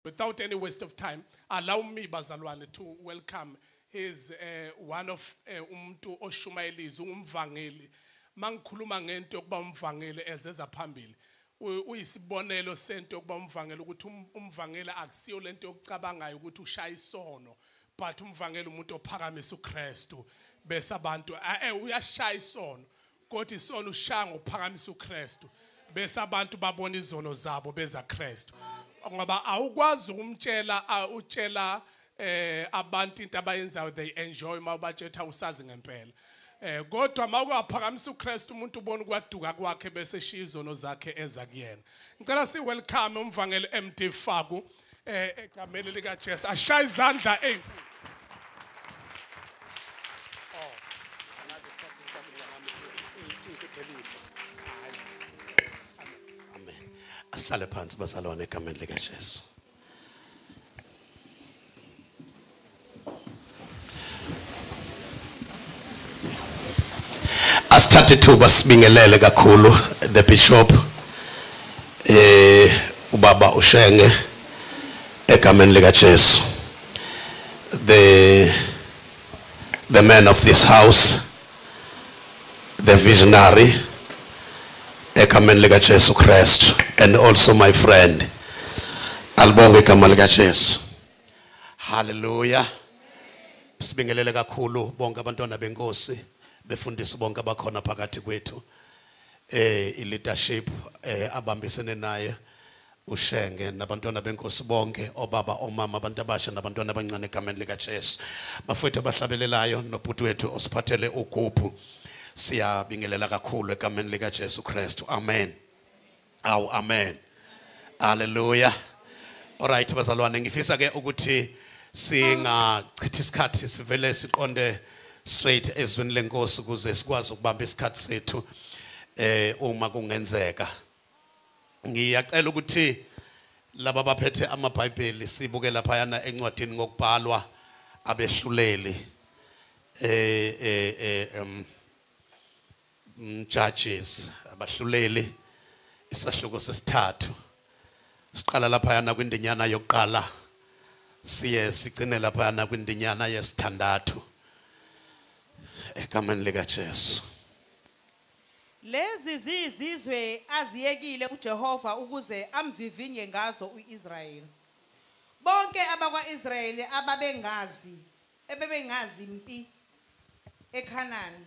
Without any waste of time, allow me, bazalwane, to welcome his one of umuntu oshumayela izwi, umvangeli. Mangikhuluma ngento yokuba umvangeli ezeza phambili, uyisibonelo sento yokuba umvangeli, ukuthi umvangeli akusiyo lento yokucabangayo ukuthi ushaya isono, but umvangeli umuntu ophakamisa uKristu bese abantu uyashaya isono, kodwa isono ushaya ngokuphakamisa uKristu bese abantu babona izono zabo beza Kristu. Ngoba awukwazi ukumtshela, utshela abantu into abayenzayo, they enjoy mawubatshetha usazi ngempela. Kodwa mawukwaphakamisa uKristu umuntu ubona ukwaduka kwakhe bese eshiya izono zakhe eza kuyena. Ngicela si welcome umvangeli MD Faku egameni lika Jesu. Ashaya izandla ezinkulu. Amen. Asihlale phansi bazalwane egameni lika Jesu. Asithathe ithuba sibingelele kakhulu the bishop ubaba uShenge egameni lika Jesu, the man of this house, the visionary egameni lika Jesu Christ, and also my friend. Alibonge igama lika Jesu. Hallelujah. Sibingelele kakhulu bonke abantwana benkosi, befundisi bonke abakhona phakathi kwethu, i-leadership abambisene naye uShenge nabantwana benkosi bonke, obaba, omama, abantu abasha nabantwana abancane egameni lika Jesu. Bafowethu abahlabelelayo nobhuti wethu osiphathele ugubhu, siyabingelela kakhulu egameni lika Jesu Kristu. Amen. Awu, amen. Hallelujah. Alright bazalwane, ngifisa ke ukuthi singachitha isikhathi sivele siqonde straight ezweni lenkosi ukuze sikwazi ukubamba isikhathi sethu uma kungenzeka. Ngiyacela ukuthi laba baphethe amaBhayibheli sibuke laphayana encwadini ngokubhalwa abehluleli, judges, abahluleli, isahluko sesithathu. Siqala laphayana kwindinyana yokuqala siye sigcine laphayana kwindinyana yesithandathu. Egameni lika Jesu. Lezi zizizwe aziyekile uJehova ukuze amvivinye ngazo uIsrayeli. Bonke abakwaIsrayeli ebebengazi impi eKhanani,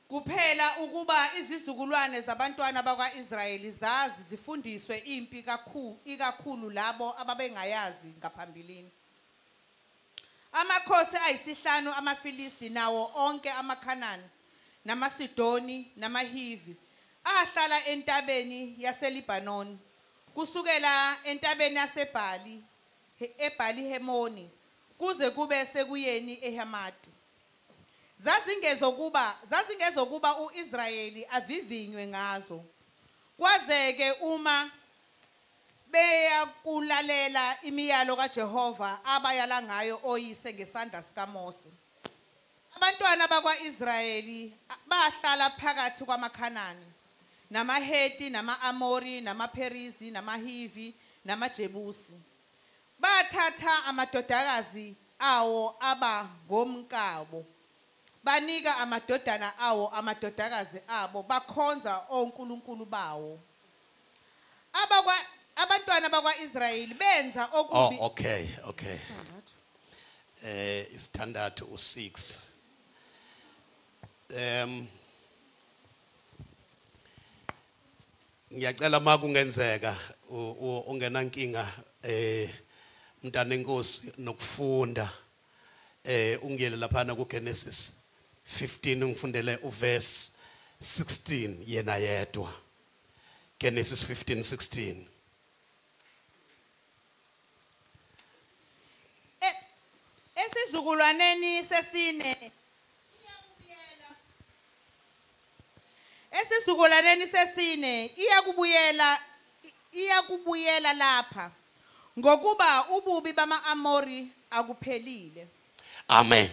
kuphela ukuba izizukulwane zabantwana bakwaIsrayeli zazi zifundiswe impi ikakhulu labo ababengayazi ngaphambilini. Amakhosi ayisihlanu amaFilisti nawo onke amaKhanani namaSidoni namaHivi ahlala entabeni yaseLebanon, kusukela entabeni yaseBhali eBhali Hemoni kuze kube sekuyeni eHamati. Zazingezokuba uIsrayeli avivinywe ngazo. Kwazeke uma beyakulalela imiyalo kaJehova abayala ngayo oyise ngesandla sikaMose. Abantwana bakwaIsrayeli bahlala phakathi kwamaKhanani, namaHeti, namaAmori, namaPerizi, namaHivi, namaJebusi. Bathatha amadodakazi awo aba ngomkabo, banika amadodana awo amadodakazi abo, bakhonza onkulunkulu bawo. Abantwana bakwaIsrayeli benza okubi. Oh, okay, okay. Isithandathu u6. Ngiyacela makungenzeka ungenankinga mntana enkosi nokufunda, ungiyele laphana ku Genesis 15 ungifundele uverse 16 yena yedwa. Genesis 15:16. Esizukulwaneni sesine iyakubuyela. Esizukulwaneni sesine iyakubuyela lapha, ngokuba ububi bama-Amori akuphelile. Amen.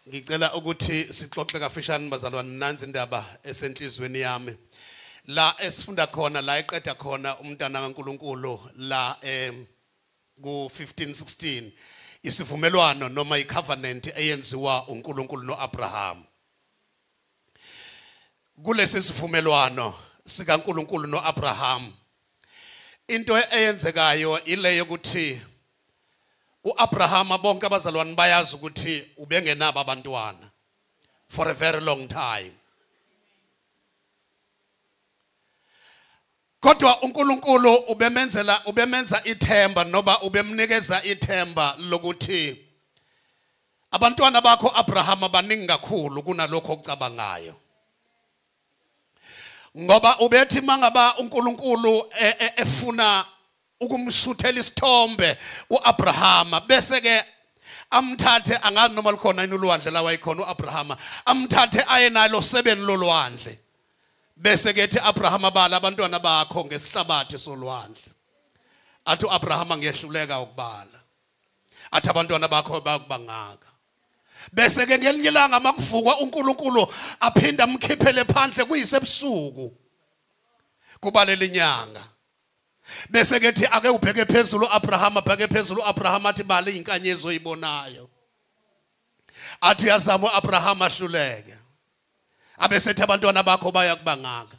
Ngicela ukuthi sixoxe kafishane bazalwane, nansi indaba esenhlizweni yami. La esifunda khona la eqeda khona umntana kaNkuluNkulu la ku 15:16 isivumelwano noma icovenant eyenziwa uNkulunkulu noAbraham. Kulesi sivumelwano sikaNkuluNkulu noAbraham into eyenzekayo ile yokuthi uAbraham bonke abazalwane bayazi ukuthi ubengenabo abantwana for a very long time. Kodwa uNkulunkulu ubemenza ithemba noba ubemnikeza ithemba lokuthi abantwana bakho Abraham abaningi kakhulu kunalokho okucabangayo. Ngoba ubethi mangaba uNkulunkulu efuna ukumshuthela isithombe uAbraham bese ke amthathe angazi noma likhona yini ulwandle la wayikhona uAbraham amthathe aye nalo sebeni lolwandle bese ke ethi Abraham bala abantwana bakho ngesihlabathi solwandle. Athi uAbraham ngiyehluleka ukubala. Athi abantwana bakho bayakubangaka. Bese ke ngelinye ilanga makuvukwa uNkulunkulu aphinda amkhiphele phandle kuyisebusuku kubalela inyanga. Bese ke ethi ake ubheke phezulu uAbraham abheke phezulu uAbraham athi bala izinkanyezi oyibonayo. Athi uyazama uAbraham ahluleke. Abesethi abantwana bakho bayakubangaka.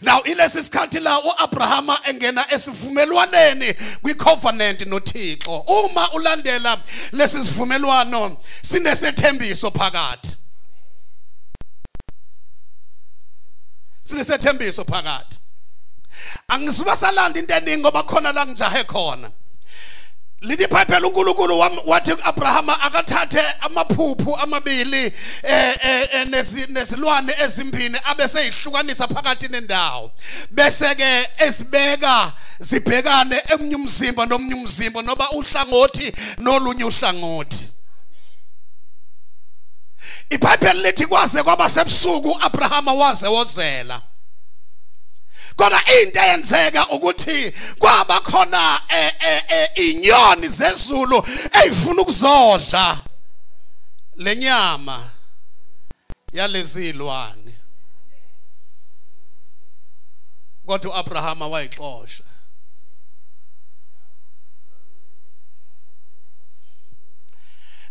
Now ilesi sikhathi la uAbraham engena esivumelwaneni kwicovenant noThixo. Uma ulandela lesi sivumelwano sinesethembiso phakathi. Sinesethembiso phakathi. Angizuba salanda into eningi ngoba khona la ngijahe khona. Lithi iBhayibheli uNkulunkulu wathi uAbraham akathathe amaphuphu amabili nezilwane ezimbini abese eyihlukanisa phakathi nendawo bese ke esibeka zibhekane emunye umzimba nomunye umzimba noba uhlangothi nolunye uhlangothi. iBhayibheli lithi kwaze kwaba sebusuku uAbraham waze wozela. Kodwa into eyenzeka ukuthi kwaba khona inyoni zezulu eyifuna ukuzodla lenyama yalezi zilwane. Kodwa uAbraham wayixosha.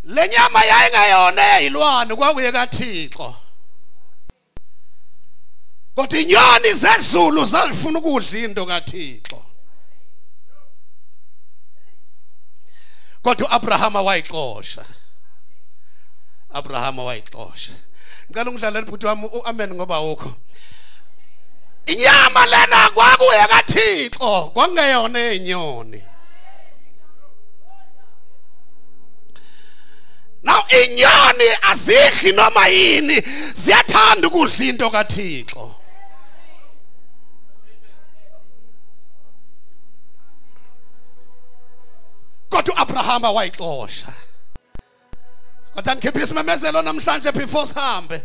Lenyama yayingeyona eyilwane kwakuye kaThixo. Kodwa inyoni zezulu zazifuna ukudla into kaThixo. Kodwa uAbraham wayixosha. Abraham wayixosha. Ngicela ungidlalele bhuti wami uAmen ngoba awukho. Inyama lena kwakuye kaThixo, kwakungeyona inyoni. Now inyoni azidli noma yini, ziyathanda ukudla into kaThixo. Kodwa uAbraham wayixosha. Kodwa ngikhipha isimemezelo namhlanje before sihambe.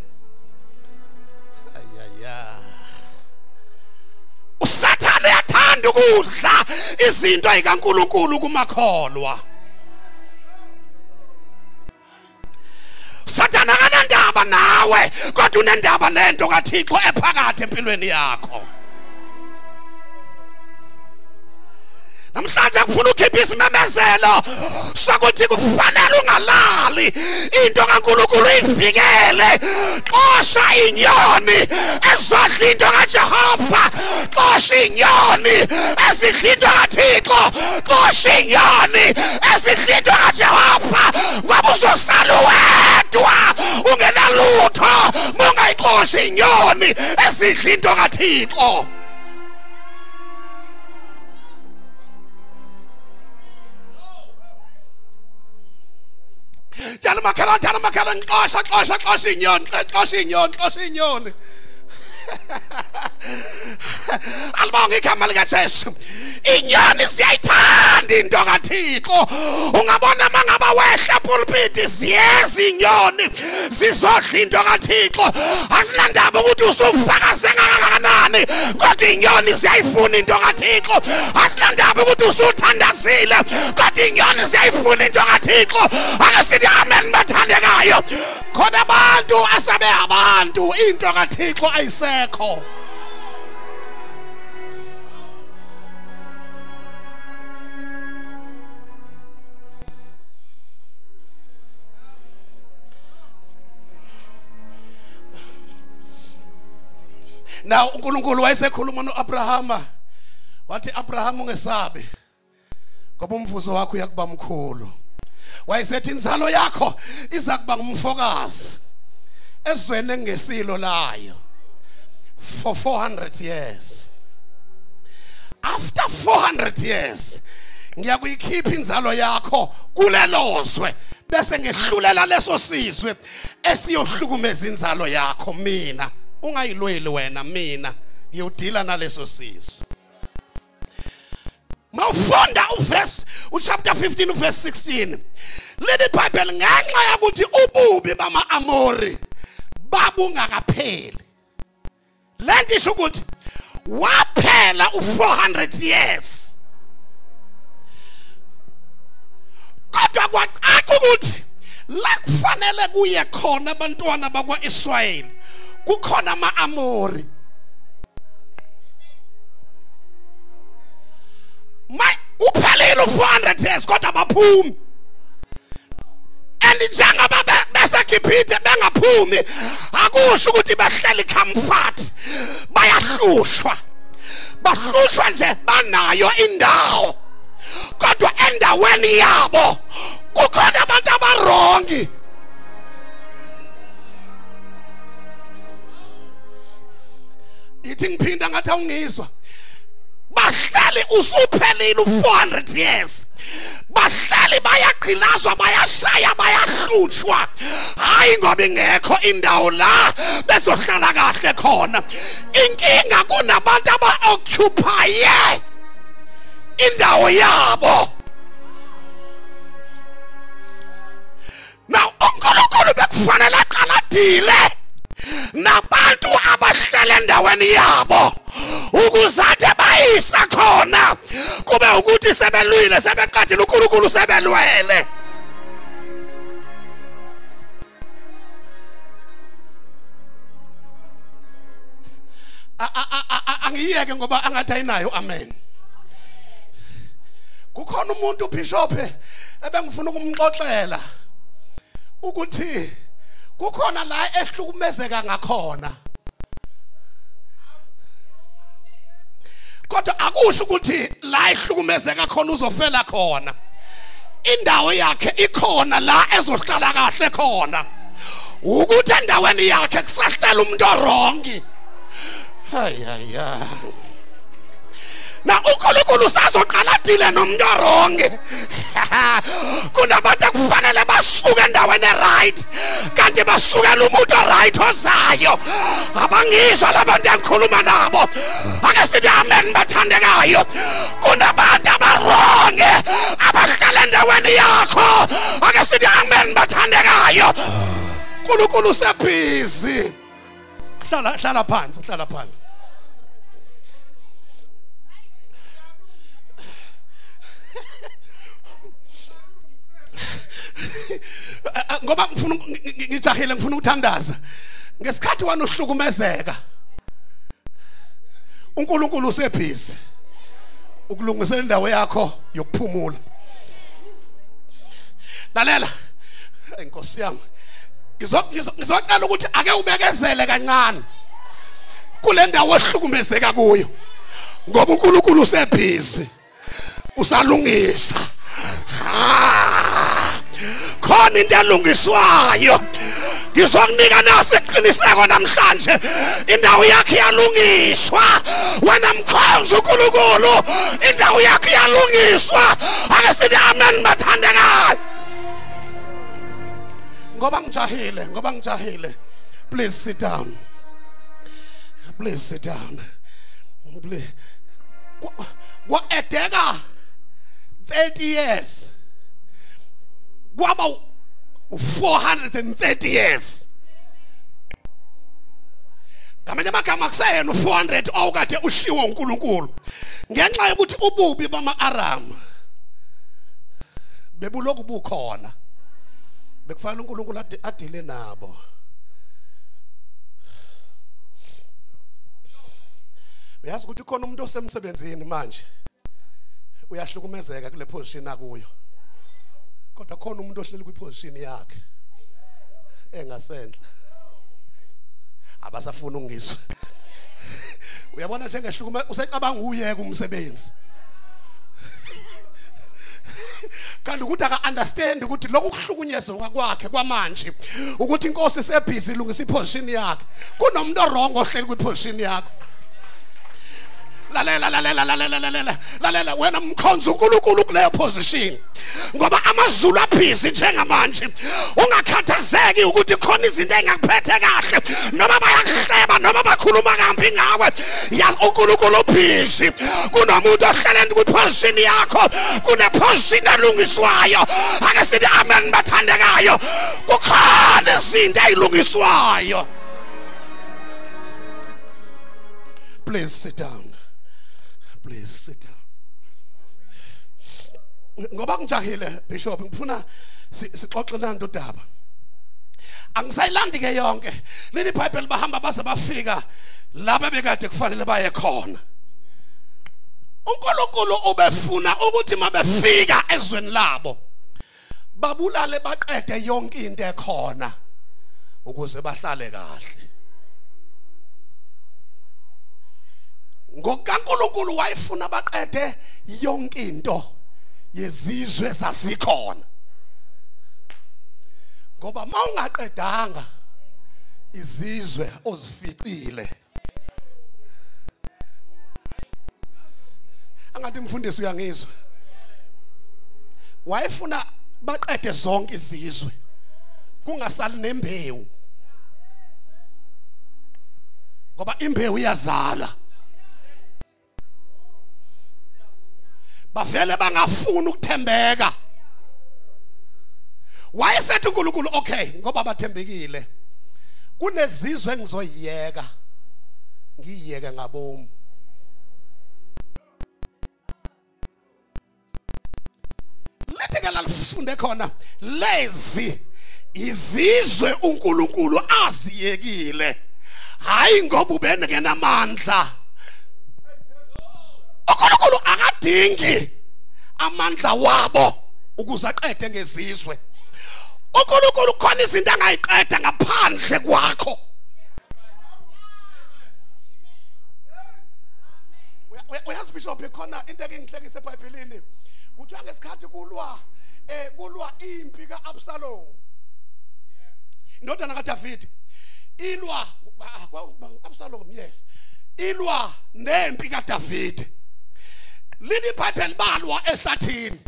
Ayaya. uSathane uyathanda ukudla izinto ezikaNkuluNkulu kumakholwa. Sathane akanandaba nawe kodwa unendaba nento kaThixo ephakathi empilweni yakho. Namhlanje kufuna ukhipha isimemezelo sokuthi kufanele ungalali into kaNkuluNkulu ivikele. Xosha inyoni ezodla into kaJehova, xosha inyoni ezidla into kaThixo, xosha inyoni ezidla into kaJehova ngoba uzosala wedwa ungenalutho mungayixosha inyoni ezidla into kaThixo. Tshela makhelwane xosha xosha xosha inyoni xosha inyoni xosha inyoni. Alibonge igama likaJesu. Inyoni siyayithanda into kaThixo. Ungabona mangaba wehla pulpit ziyeza inyoni zizodla into kaThixo. Asinandaba ukuthi usufakaze kangakanani kodwa inyoni ziyayifuna into kaThixo. Asinandaba ukuthi usuthandazile kodwa inyoni ziyayifuna into kaThixo. Ake sithi amen bathandekayo. Khona abantu asabe abantu into kaThixo ayisekho. Now uNkulunkulu wayesekhuluma noAbrahama, wathi Abraham ungesabi ngoba umvuzo wakho uyakuba mkhulu. Wayesethi inzalo yakho iza kuba ngumfokazi ezweni engesilo layo for 400 years. After 400 years ngiyakuyikhipha inzalo yakho kulelozwe bese ngehlulela leso sizwe esiyohlukumeza inzalo yakho. Mina ungayilweli wena, mina ngiyodila naleso sizwe. Mawufunda uverse uchapter 15 uverse 16 leli Bible, ngenxa yokuthi ububi bama-Amori babungakapheli, lento isho ukuthi waphela u400 years, kodwa kwacaca ukuthi la kufanele kuye khona abantwana bakwa-Israyeli kukhona ama-Amori. Uphelile u400 years kodwa baphumi. And njengoba beseGibhithe bengaphumi, akusho ukuthi bahleli comfort, bayahlushwa. Bahlushwa nje, banayo indawo, kodwa endaweni yabo kukhona abantu abarongi. Ithi ngiphinda ngathi awungizwa. Bahlali usuphelile u400 years, bahlali bayagqilazwa, bayashaya, bayahlutshwa. Hayi ngoba ingekho indawo la bezohlala kahle khona. Inkinga kunabantu aba-occupye indawo yabo. Now uNkulunkulu bekufanele aqaladile nabantu abahlala endaweni yabo ukuze ade bayisa khona kube ukuthi sebelwile, sebeqedile, uNkulunkulu sebelwele. Angiyeke ngoba angathi ayinayo amen. Kukhona umuntu bishop ebengifuna ukumxoxela ukuthi kukhona la ehlukumezeka ngakhona, kodwa akusho ukuthi la ehlukumezeka khona uzofela khona. Indawo yakhe ikhona la ezohlala kahle khona, ukuthi endaweni yakhe kusahlala umuntu orongi. Hayi hayi. Na uNkulunkulu usazoqala adile nomuntu orongi. Kunabantu akufanele basuke endaweni right, kanti basukela umuntu right ozayo. Abangizwa labantu engikhuluma nabo. Ake sithi amen bathandekayo. Kunabantu abarongi abahlala endaweni yakho. Ake sithi amen bathandekayo. uNkulunkulu usebhizi. Hlala hlala phansi, hlala phansi. Ngoba ngifuna ngijahile, ngifuna ukuthandaza. Ngesikhathi wena uhlukumezeka, uNkulunkulu usebhizi ukulungisela indawo yakho yokuphumula. Lalela inkosi yami, ngizocela ukuthi ake ubekezele kancane kule ndawo ohlukumezeka kuyo, ngoba uNkulunkulu usebhizi usalungisa. Khona into elungiswayo. Ngizokunika naso iqiniseko namhlanje, indawo yakhe iyalungiswa. Wena mkhonzi uNkulunkulu, indawo yakhe iyalungiswa. Ake sithi amen bathandekayo. Ngoba ngijahile, ngoba ngijahile. Please sit down. Please sit down. Please. Kwa-edeka 30 years. Kwaba 430 years. Ngamanye amagama kuseyena u400 owukade ushiwo uNkulunkulu ngenxa yokuthi ububi bama-Aram bebuloku bukhona, bekufanele uNkulunkulu adile nabo. Uyazi ukuthi khona umuntu osemsebenzini manje uyahlukumezeka kule position akuyo, kodwa khona umuntu ohleli kwiposition yakhe engasenhla. Abasafuna ukungizwa. Uyabona njengehlukume usecabanga uyeka umsebenzi. Kanti ukuthi aka understand ukuthi lokhu kuhlukunyezwa kwakhe kwamanje ukuthi inkosi isebhizi ilungisa iposition yakhe. Kunomuntu wrong ohleli kwiposition yakho. Lalela lalela lalela lalela lalela wena mkhonza uNkulunkulu kuleyo position ngoba amazulu abhizi njengamanje. Ungakhathazeki ukuthi khona izinto engakuphethe kahle noma bayakuhleba noma bakhuluma kambi ngawe. Yazi uNkulunkulu ubhizi. Kunomuntu ohleleni kwiposition yakho, kuneposition elungiswayo. Ake sithi amen bathandekayo. Kukhona izinto ezilungiswayo. Please sit down. Please sit down. Ngoba ngijahile Bishop, ngifuna sixoxe nanto udaba. Angisayilandi ke yonke. Leli iBhayibheli bahamba baze bafika laba bekade kufanele baye khona. uNkulunkulu ubefuna ukuthi mabefika ezweni labo babulale baqede yonke into ekhona ukuze bahlale kahle. NgokaNkulunkulu wayefuna baqede yonke into yezizwe zazikhona. Ngoba mawungaqedanga izizwe ozificile. Angathi mfundisi uyangizwa. Wayefuna baqede zonke izizwe kungasali nembewu. Ngoba imbewu iyazala. Bavele bangafuni ukuthembeka. Wayesethi uNkulunkulu okay ngoba bathembekile kunezizwe engizoyiyeka ngiyiyeke ngabomu. Lethi ke lalifunde khona lezi izizwe uNkulunkulu aziyekile, hayi ngoba ubengenamandla. uNkulunkulu akadingi amandla wabo ukuze aqede ngezizwe. uNkulunkulu khona izinto angayiqeda ngaphandle kwakho. Uyazi Bishop khona into engihlekise eBhayibhelini. Kuthiwa ngesikhathi kulwa kulwa impi kaAbsalom. Indodana kaDavid ilwa Absalom, yes. Ilwa nempi kaDavid. Leli iBhayibheli balwa ehlathini.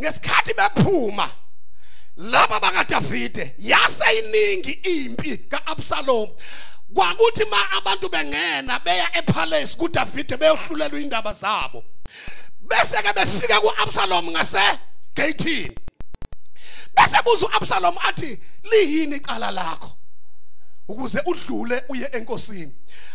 Ngesikhathi bephuma laba bakaDavide yase iningi impi kaAbsalom. Kwakuthi ma abantu bengena beya epalace kuDavide beyohlulelwa indaba zabo. Bese ke befika kuAbsalom ngase gate. Bese buza uAbsalom athi liyini icala lakho ukuze udlule uye enkosini.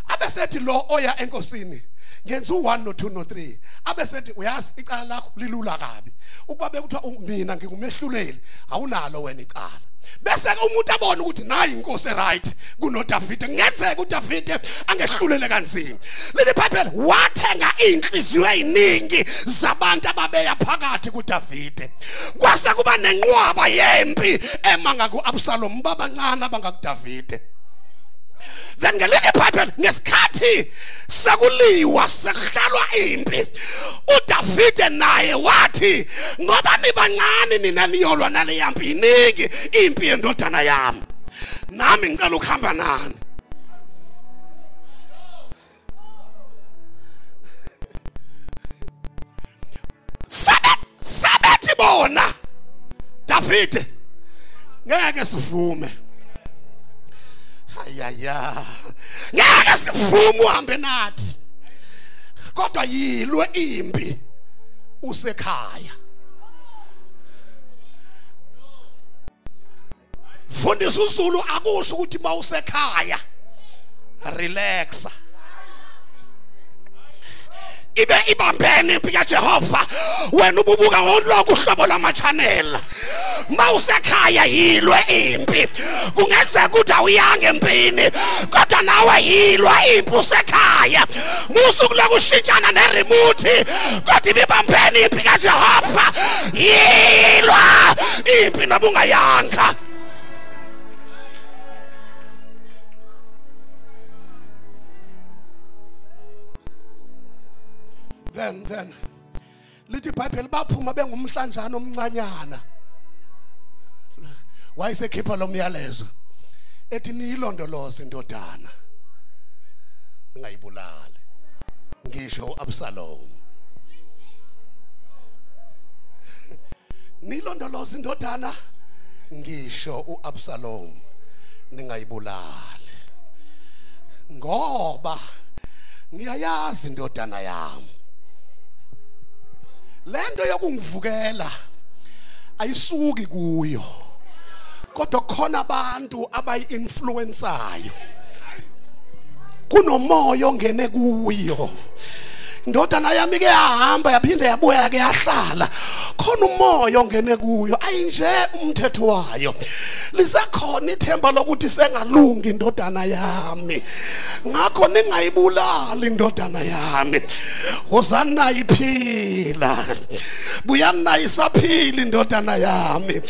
Abesethi lo oya enkosini ngenza u1 no 2 no 3. Abesethi uyazi icala lakho lilula kabi. Ukuba bekuthiwa mina ngikumehluleli awunalo wena icala. Bese umuntu abona ukuthi nayi inkosi right kunoDavide, kungenzeka uDavide angehlulele kanzima. Leli Bible wathenga inhliziyo eziningi zabantu ababeya phakathi kuDavide. Kwase kuba nenqwaba yempi emanga kuAbsalom babancane abangakuDavide. Then ngelike iBhayibheli ngesikhathi sekuliwa sekuhlalwa impi uDavide naye wathi ngoba nibancane nina niyolwa nale yampi iningi impi yendodana yami, nami ngicela ukuhamba nani. Sabethi bona Davide ngeke sivume. Ayaya, ngeke sivume uhambe nathi, kodwa yilwe impi usekhaya. Mfundisi uZulu akusho ukuthi mawusekhaya relaxa. Ibe ibambene impi kaJehova, wena ububuka ngoloko uhlobo lama-channel. Mawusekhaya yilwe impi. Kungenzeka ukuthi awuyanga empini, kodwa nawe yilwa impi usekhaya. Musuku lokushintshana neremote, kodwa ibibambene impi kaJehova. Yilwa impi noba ungayanga. Then lithi iBhayibheli baphuma bengumhlanjana omncanyana. Wayesekhipha lo myalezo ethi niyilondoloze indodana ningayibulali, ngisho uAbsalom. Nilondoloze indodana ngisho uAbsalom ningayibulali, ngoba ngiyayazi indodana yami. Lento yokungivukela ayisuki kuyo, kodwa khona abantu abayi-influensayo, kunomoya ongene kuyo. Indodana yami ke yahamba yaphinde yabuya ke yahlala, khona umoya ongene kuyo, ayinje umthetho wayo. Lisakhona ithemba lokuthi sengalungi indodana yami, ngakho ningayibulali indodana yami. Hosanna iphila, buyana isaphila indodana yami.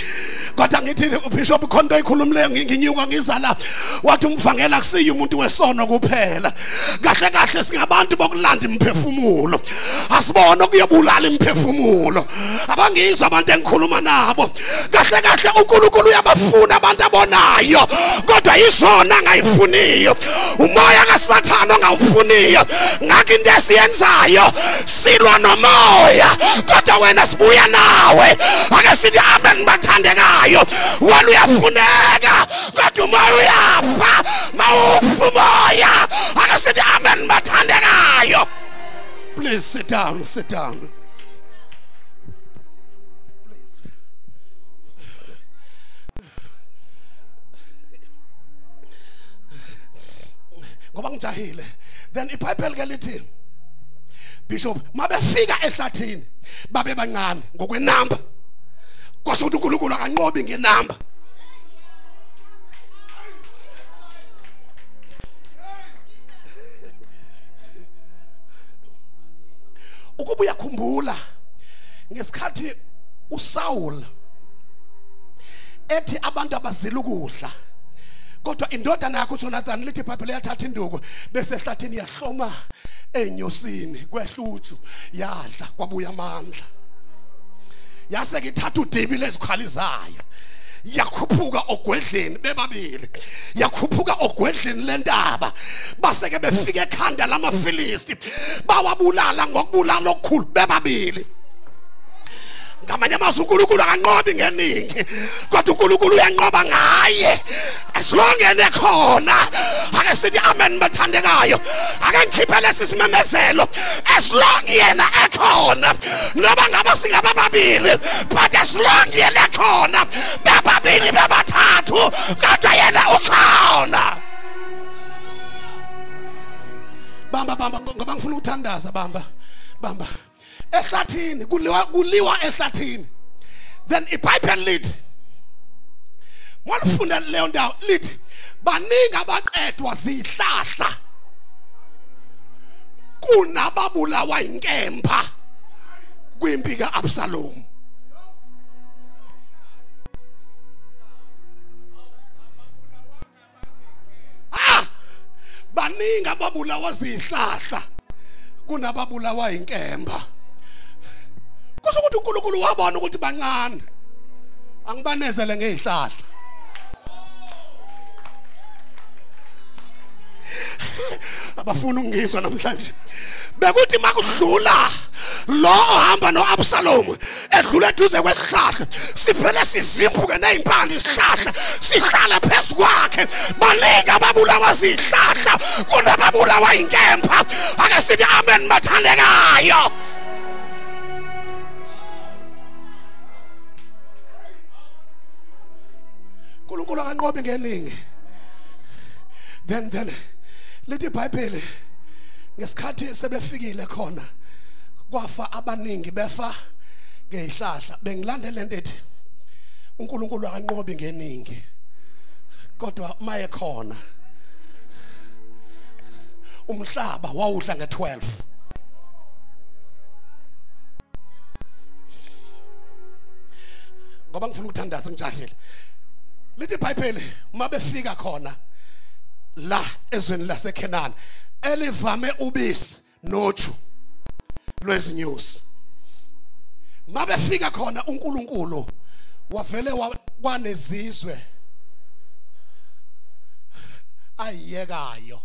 Kodwa ngithi uBishop khona oyikhulumileyo nginyuka ngizala, wathi umvangela kusiye umuntu wesono kuphela. Kahle kahle singabantu bokulanda imphefumulo, asibona ukuyobulala imphefumulo. Abangizwa abantu engikhuluma nabo. Kahle kahle uNkulunkulu uyabafuna abantu abonayo, kodwa izona angayifuniyo, umoya kaSathane ongawufuniyo. Ngakho into esiyenzayo silwa nomoya, kodwa wena sibuya nawe. Ake sithi amen bathandekayo. Wena uyafuneka, kodwa umoya uyafa. Mawufa umoya. Ake sithi amen bathandekayo. Please sit down, sit down. Ngoba ngijahile. Then iBhayibheli ke lithi Bishop mabefika ehlathini babe bancane ngokwenamba, kwasho ukuthi uNkulunkulu akanqobi ngenamba. Ukuba uyakhumbula ngesikhathi uSaul ethi abantu abazila ukudla, kodwa indodana yakhe uJonathan lithi iBhayibheli yathatha induku bese ehlathini yahloma enyosini kwehluju yadla kwabuya amandla. Yase ke ithatha udibi lezikhali zayo yakhuphuka ogwedleni bebabili, yakhuphuka ogwedleni lentaba, base ke befika ekhanda lamaFilisti bawabulala ngokubulala okukhulu bebabili. Ngamanye amazwi uNkulunkulu akanqobi ngeningi, kodwa uNkulunkulu uyanqoba ngaye as long enekhona. Ake sithi amen bathandekayo. Ake ngikhiphe lesi simemezelo, as long yena ekhona, noma ngaba singababili, but as long yena ekhona, bebabili bebathathu, kodwa yena ukhona. Bamba bamba, ngoba ngifuna ukuthandaza. Bamba bamba. Ehlathini kuliwa ehlathini. Then iBhayibheli lithi malufunda leyo ndawo lithi baningi abaqedwa zihlahla kunababulawa inkemba kwimpi kaAbsalom. Baningi ababulawa zihlahla kunababulawa inkemba. Kusho ukuthi uNkulunkulu wabona ukuthi bancane, angibanezele ngezihlahla. Abafuna ukungizwa namhlanje. Bekuthi makudlula lo ohamba noAbsalom edlula eduze kwesihlahla, sivele sizimbuke nezimpande isihlahla sihlala phezu kwakhe. Baningi ababulawa zihlahla kunababulawa inkemba. Ake sithi amen bathandekayo. uNkulunkulu akanqobi ngeningi. Then lithi iBhayibheli ngesikhathi sebefikile khona kwafa abaningi befa ngezihlahla. Bengilandele lento ethi uNkulunkulu akanqobi ngeningi, kodwa maye khona umhlaba wawudla nge-12. Ngoba ngifuna ukuthandaza ngijahile. Lithi iBhayibheli uma befika khona la ezweni laseKhenani elivame ubisi noju, lwezinyosi. Mabefika khona uNkulunkulu wavele kwanezizwe ayiyekayo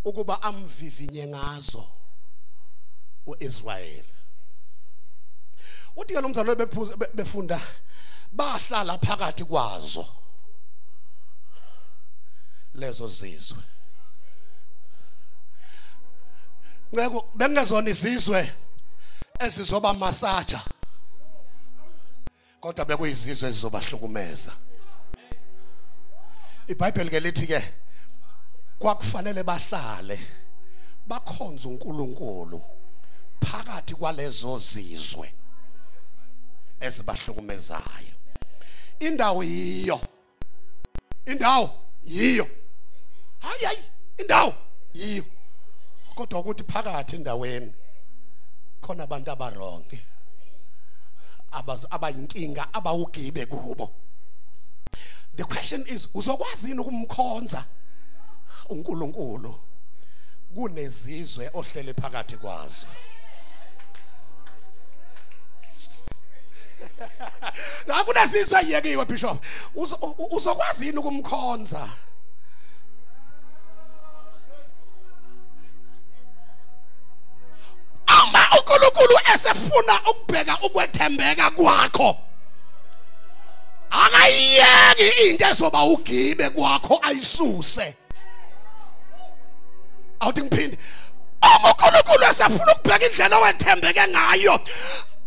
ukuba amvivinye ngazo uIsrael. Uthi ke lo mzalwane befunda bahlala phakathi kwazo lezo zizwe. Ngeke bengezona izizwe ezizoba masaja, kodwa bekuyizizwe ezizobahlukumeza. iBhayibheli ke lithi ke kwakufanele bahlale bakhonze uNkulunkulu phakathi kwalezo zizwe ezibahlukumezayo. Indawo yiyo, indawo yiyo, hayi hayi, indawo yiyo, kodwa ukuthi phakathi endaweni khona abantu abaronke abayinkinga abawugibe kubo. The question is, uzokwazi yini ukumkhonza uNkulunkulu kunezizwe ohlele phakathi kwazo? La kunezizwe ayiyekiwe, Bishop. Uzokwazi yini ukumkhonza? Ama uNkulunkulu esefuna ukubheka ukwethembeka kwakho, akayiyeki into ezoba ugibe kwakho ayisuse. Awuthi ngiphinde, uma uNkulunkulu esefuna ukubheka indlela owethembeke ngayo,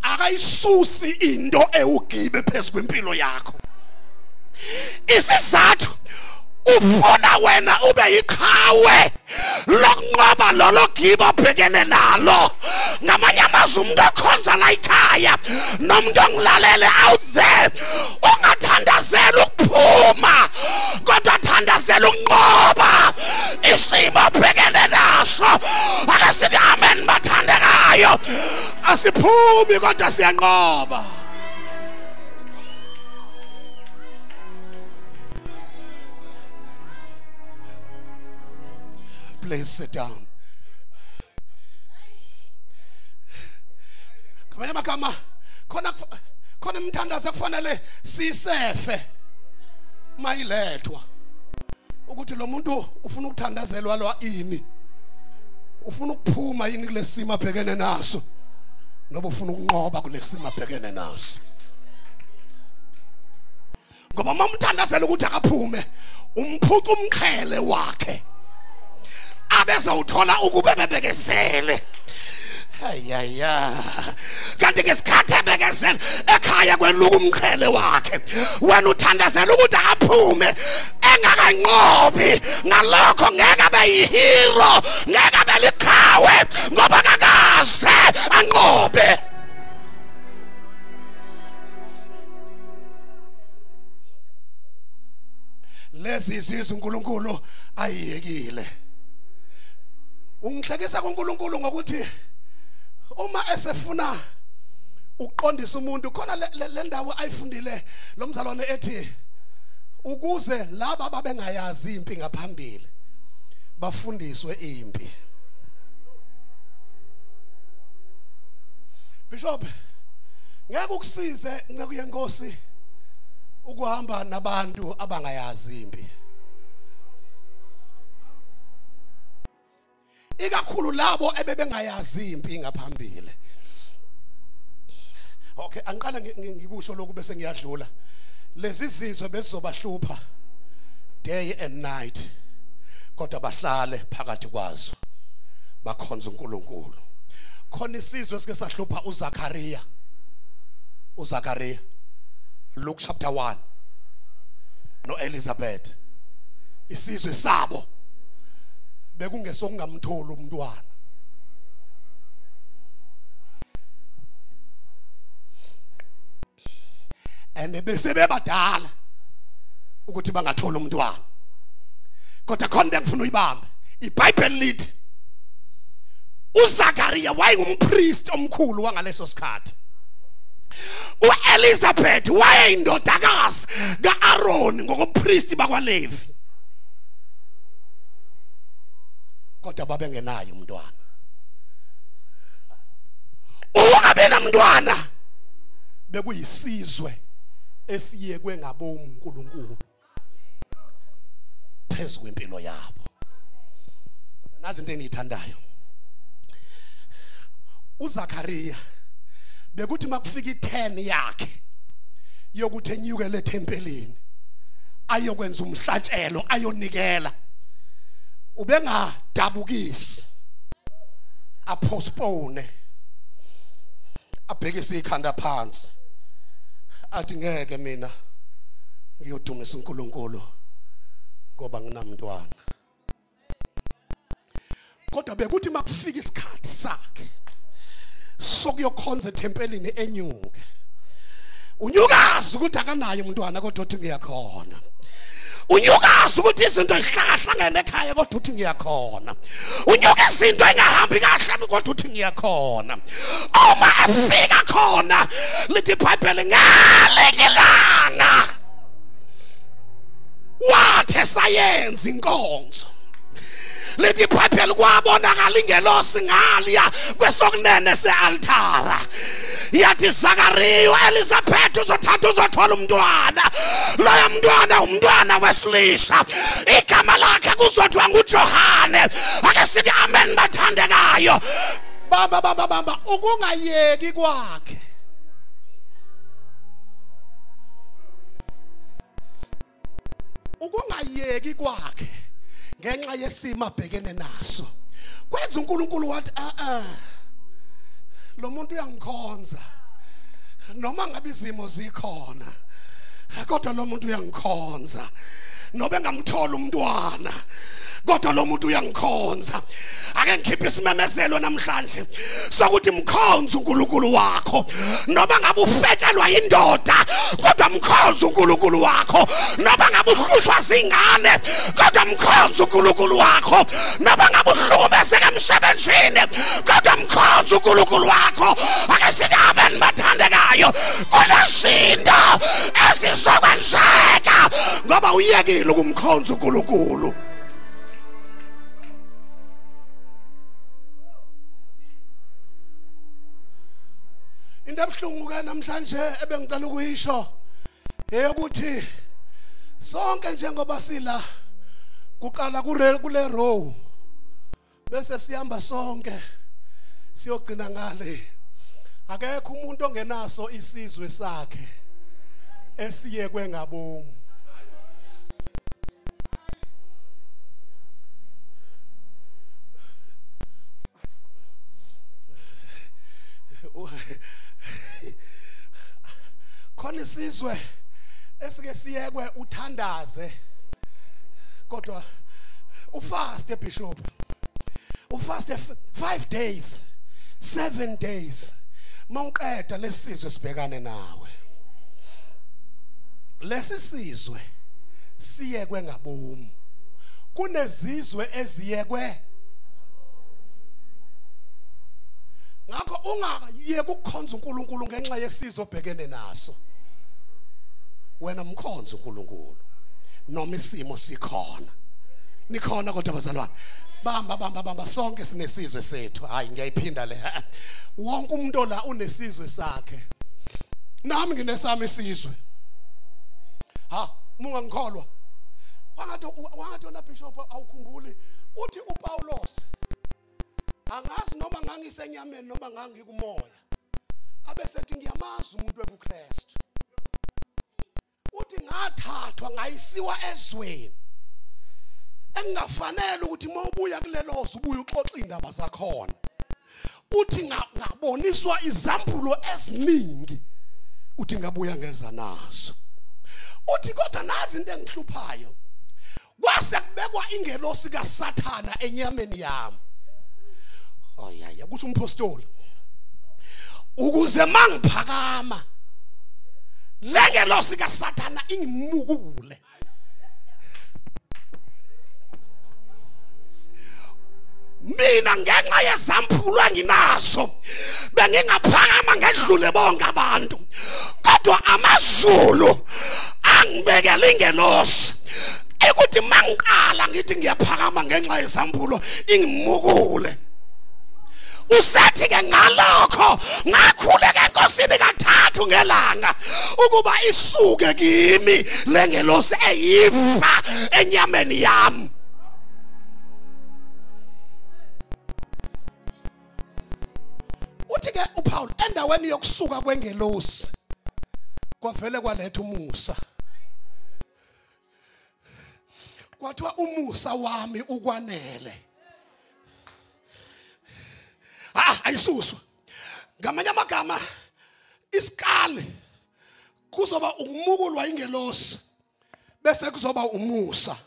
akayisusi into ewugibe phezu kwempilo yakho. Isizathu ufuna wena ube yiqhawe lokunqoba lolo gibe obhekene nalo. Ngamanye amazwi, umuntu okhonza la ekhaya nomuntu ongilalele out there, ungathandazela ukuphuma, kodwa thandazela ukunqoba isimo obhekene naso. Ake sithi amen bathandekayo. Asiphumi kodwa siyanqoba. Please sit down. Ngamanye amagama, khona khona imthandazo kufanele sisefe mayilethwa ukuthi lo muntu ufuna ukuthandazelwa lwa ini, ufuna ukuphuma yini kulesimo abhekene naso, noba ufuna ukunqoba kulesimo abhekene naso. Ngoba uma umthandazela ukuthi akaphume, umphuca umqhele wakhe abezowuthola ukube bebekezele. Ayaya, kanti ngesikhathi ebekezele ekhaya kweluka umqhele wakhe, wena uthandazela ukuthi akaphume engakanqobi. Ngalokho ngeke abe yihero, ngeke abe liqhawe, ngoba kakaze anqobe. Lezi izizwe uNkulunkulu ayiyekile. Ungihlekisa kuNkulunkulu ngokuthi uma esefuna ukuqondisa umuntu, khona le ndawo ayifundile lo mzalwane ethi ukuze laba babengayazi impi ngaphambili bafundiswe impi. Bishop, ngeke ukusize nceku yenkosi ukuhamba nabantu abangayazi impi, ikakhulu labo ebebengayazi impi ngaphambili. Okay, angiqale ngikusho lokhu bese ngiyadlula. Lezi zizwe bezizobahlupha day and night, kodwa bahlale phakathi kwazo bakhonza uNkulunkulu. Khona isizwe esike sahlupha uZakaria. uZakaria, Luke chapter 1, no Elizabeth. Isizwe sabo bekungesokungamtholi umntwana. And bese bebadala ukuthi bangathola umntwana, kodwa khona into engifuna uyibambe. iBhayibheli lithi uZakaria wayengumpriest omkhulu wangaleso sikhathi. uElizabeth wayeyindodakazi kaAron ngokupriest bakwaLevi, kodwa babengenayo umntwana. Ukungabi namntwana bekuyisizwe esiyekwe ngabomu uNkulunkulu phezu kwempilo yabo. Nazi into engiyithandayo, uZakaria bekuthi makufika i10 yakhe yokuthi enyukele ethempelini ayokwenza umhlatshelo ayonikela, ubengadabukisi, apostpone, abhekise ikhanda phansi athi ngeke mina ngiyodumisa uNkulunkulu ngoba nginamntwana. Kodwa bekuthi makufika isikhathi sakhe sokuyokhonza ethempelini enyuke, unyukazi ukuthi akanayo umntwana kodwa uthi ngiyakhona. Unyukazi ukuthi izinto zihlangene ekhaya kodwa uthi ngiyakhona. Unyuka izinto engahambi kahle kodwa uthi ngiyakhona. Uma afika khona lithi iBhayibheli ngalekilanga wathe sayenza inkonzo. Lithi iBhayibheli kwabonakala ingelosi ngaliya kwesokunene sealtara, yathi Zakariya, Elizabeth uzothatha uzothola umntwana, loyo mntwana umntwana wesilisa, igama lakhe kuzothiwa nguJohane. Ake sithi amen bathandekayo. Bamba bamba bamba, ukungayeki kwakhe ukungayeki kwakhe ngenxa yesimo abhekene naso kwenza uNkulunkulu wathi lo muntu uyangikhonza noma ngabe izimo zikhona, kodwa lo muntu uyangikhonza nobe ngamthola umntwana, kodwa lo muntu uyangikhonza. Ake ngikhiphe isimemezelo namhlanje sokuthi mkhonze uNkulunkulu wakho noma ngabe ufetshelwa indoda, kodwa mkhonze uNkulunkulu wakho noma ngabe uhlushwa zingane, kodwa mkhonze uNkulunkulu wakho noma ngabe uhlukumezeka emsebenzini, kodwa mkhonze uNkulunkulu wakho. Ake sithi amen bathandekayo. Kunezinto esizokwenzeka ngoba uyekile ukumkhonza uNkulunkulu. Into ebuhlungu ke namhlanje ebengicela ukuyisho eyokuthi sonke njengoba sila kuqala kule row bese sihamba sonke siyogcina ngale, akekho umuntu ongenaso isizwe sakhe esiyekwe ngabomu. Khona isizwe esike siyekwe uthandaze kodwa ufaste bishop, ufaste 5 days 7 days, mawuqeda lesizwe sibhekane nawe. Lesi sizwe siyekwe ngabomu. Kunezizwe eziyekwe, ngakho ungayeki ukukhonza uNkulunkulu ngenxa yesizwe obhekene naso. Wena mkhonza uNkulunkulu noma isimo sikhona. Nikhona kodwa bazalwane? Bamba bamba bamba, sonke sinesizwe sethu. Hayi ngiyayiphinda le, wonke umuntu la unesizwe sakhe. Nami nginesami isizwe. Ha, mungangikholwa wangathi wena bishop awukhumbuli, uthi uPaulos angazi noma ngangisenyameni noma ngangikumoya, abesethi ngiyamazi umuntu webuKristu. Uthi ngathathwa ngayisiwa ezweni engafanele ukuthi mawubuya kulelo zwe ubuye uxoxe indaba zakhona. Uthi ngaboniswa izambulo eziningi, uthi ngabuya ngeza nazo. Uthi kodwa nazi into engihluphayo, kwase kubekwa ingelosi kaSathana enyameni yami. Oyaya kusho umpostoli, ukuze mangiphakama lengelosi kaSathana ingimukule. Mina ngenxa yezambulo enginazo bengingaphakama ngedlule bonke abantu, kodwa amazulu angibekela ingelosi ekuthi mangiqala ngithi ngiyaphakama ngenxa yezambulo ingimukule. Usethi ke ngalokho ngakhuleka enkosini kathathu ngelanga ukuba isuke kimi lengelosi eyifa enyameni yami. Uthi ke uPaul endaweni yokusuka kwengelosi kwavele kwaletha umusa. Kwathiwa umusa wami ukwanele. Ayisuswa. Ngamanye amagama isikali kuzoba ukumukulwa ingelosi bese kuzoba umusa,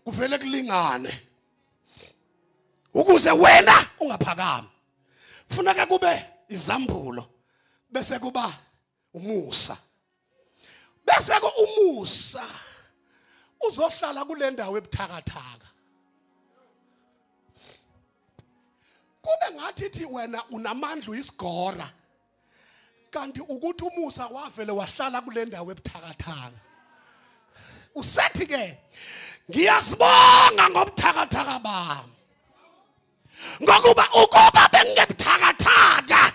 kuvele kulingane ukuze wena ungaphakami. Funeka kube izambulo bese kuba umusa, bese ke umusa uzohlala kule ndawo ebuthakathaka. Kube ngathi thi wena unamandla uyisigora, kanti ukuthi umusa wavele wahlala kule ndawo ebuthakathaka. Usethi ke ngiyasibonga ngobuthakathaka bami, ngokuba ukuba bengebuthakathaka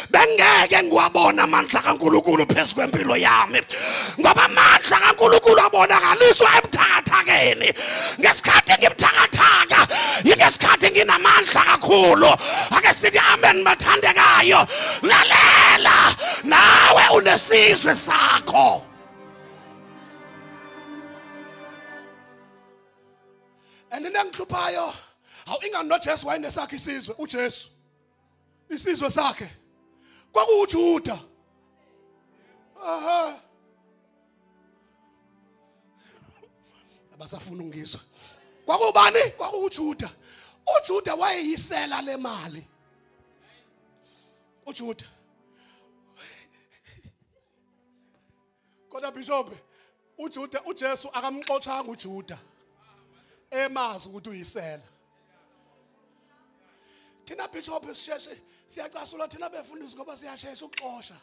bengeke ngiwabona amandla kaNkulunkulu phezu kwempilo yami, ngoba amandla kaNkulunkulu abonakaliswa ebuthakathakeni. Ngesikhathi ngibuthakathaka yingesikhathi nginamandla kakhulu. Ake sithi amen bathandekayo. Lalela, nawe unesizwe sakho. And into engihluphayo, hawu ingani noJesu wayenesakhe isizwe. uJesu isizwe sakhe kwakuwuJuda. Aha, abasafuna ukungizwa. Kwakubani? KwakuwuJuda. uJuda wayeyisela le mali. uJuda. Kodwa Bishop, uJuda uJesu akamxoshanga uJuda emazi ukuthi uyisela. Thina Bishop sisheshe siyacasula thina befundisi ngoba siyashesha ukuxosha.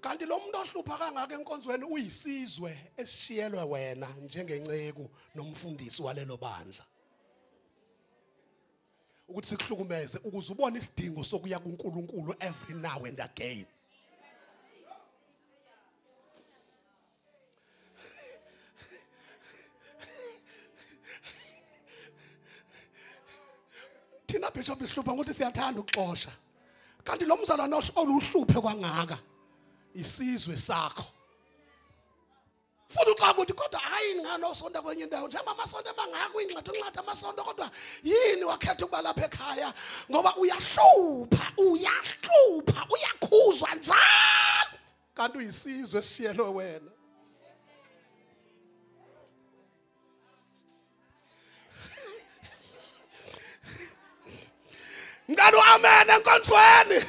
Kanti lo muntu ohlupha kangaka enkonzweni uyisizwe esishiyelwe wena njengenceku nomfundisi walelo bandla, ukuthi sikuhlukumeze ukuze ubone isidingo sokuya kuNkulunkulu every now and again. Thina Bishop isihlupha ngokuthi siyathanda ukuxosha, kanti lo mzalwane oluhluphe kwangaka isizwe sakho. Futhi uxaka ukuthi kodwa hayi ngani osonta kwenye indawo, njengoba amasonto amangaka uyingxathu nxathu amasonto, kodwa yini wakhetha ukuba lapha ekhaya? Ngoba uyahlupha, uyahlupha, uyakhuzwa njalo, kanti uyisizwe esishiyelwe wena. Ngalo amen enkonzweni.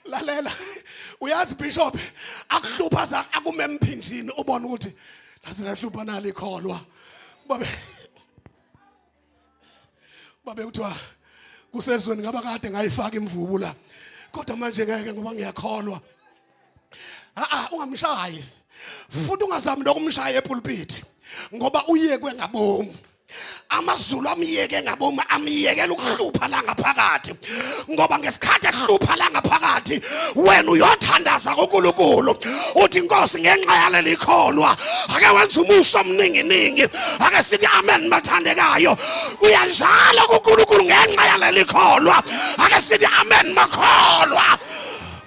Lalela, uyazi Bishop akuhlupha akume emphinjini ubone ukuthi laze lahlupha nali ikholwa. Babe kuthiwa kusezweni ngaba kade ngayifaka imvubu la, kodwa manje ngeke ngoba ngiyakholwa. Ungamshayi futhi ungazami nokumshaya epulpit ngoba uyekwe ngabomu. AmaZulu amyeke ngabomu, amyekela ukuhlupha la ngaphakathi, ngoba ngesikhathi ehlupha la ngaphakathi wena uyothandaza kuNkulunkulu uthi Nkosi ngenxa yaleli kholwa ake wenza umusa omningi-ningi. Ake sithi amen bathandekayo. Uyanjalo kuNkulunkulu ngenxa yaleli kholwa. Ake sithi amen makholwa.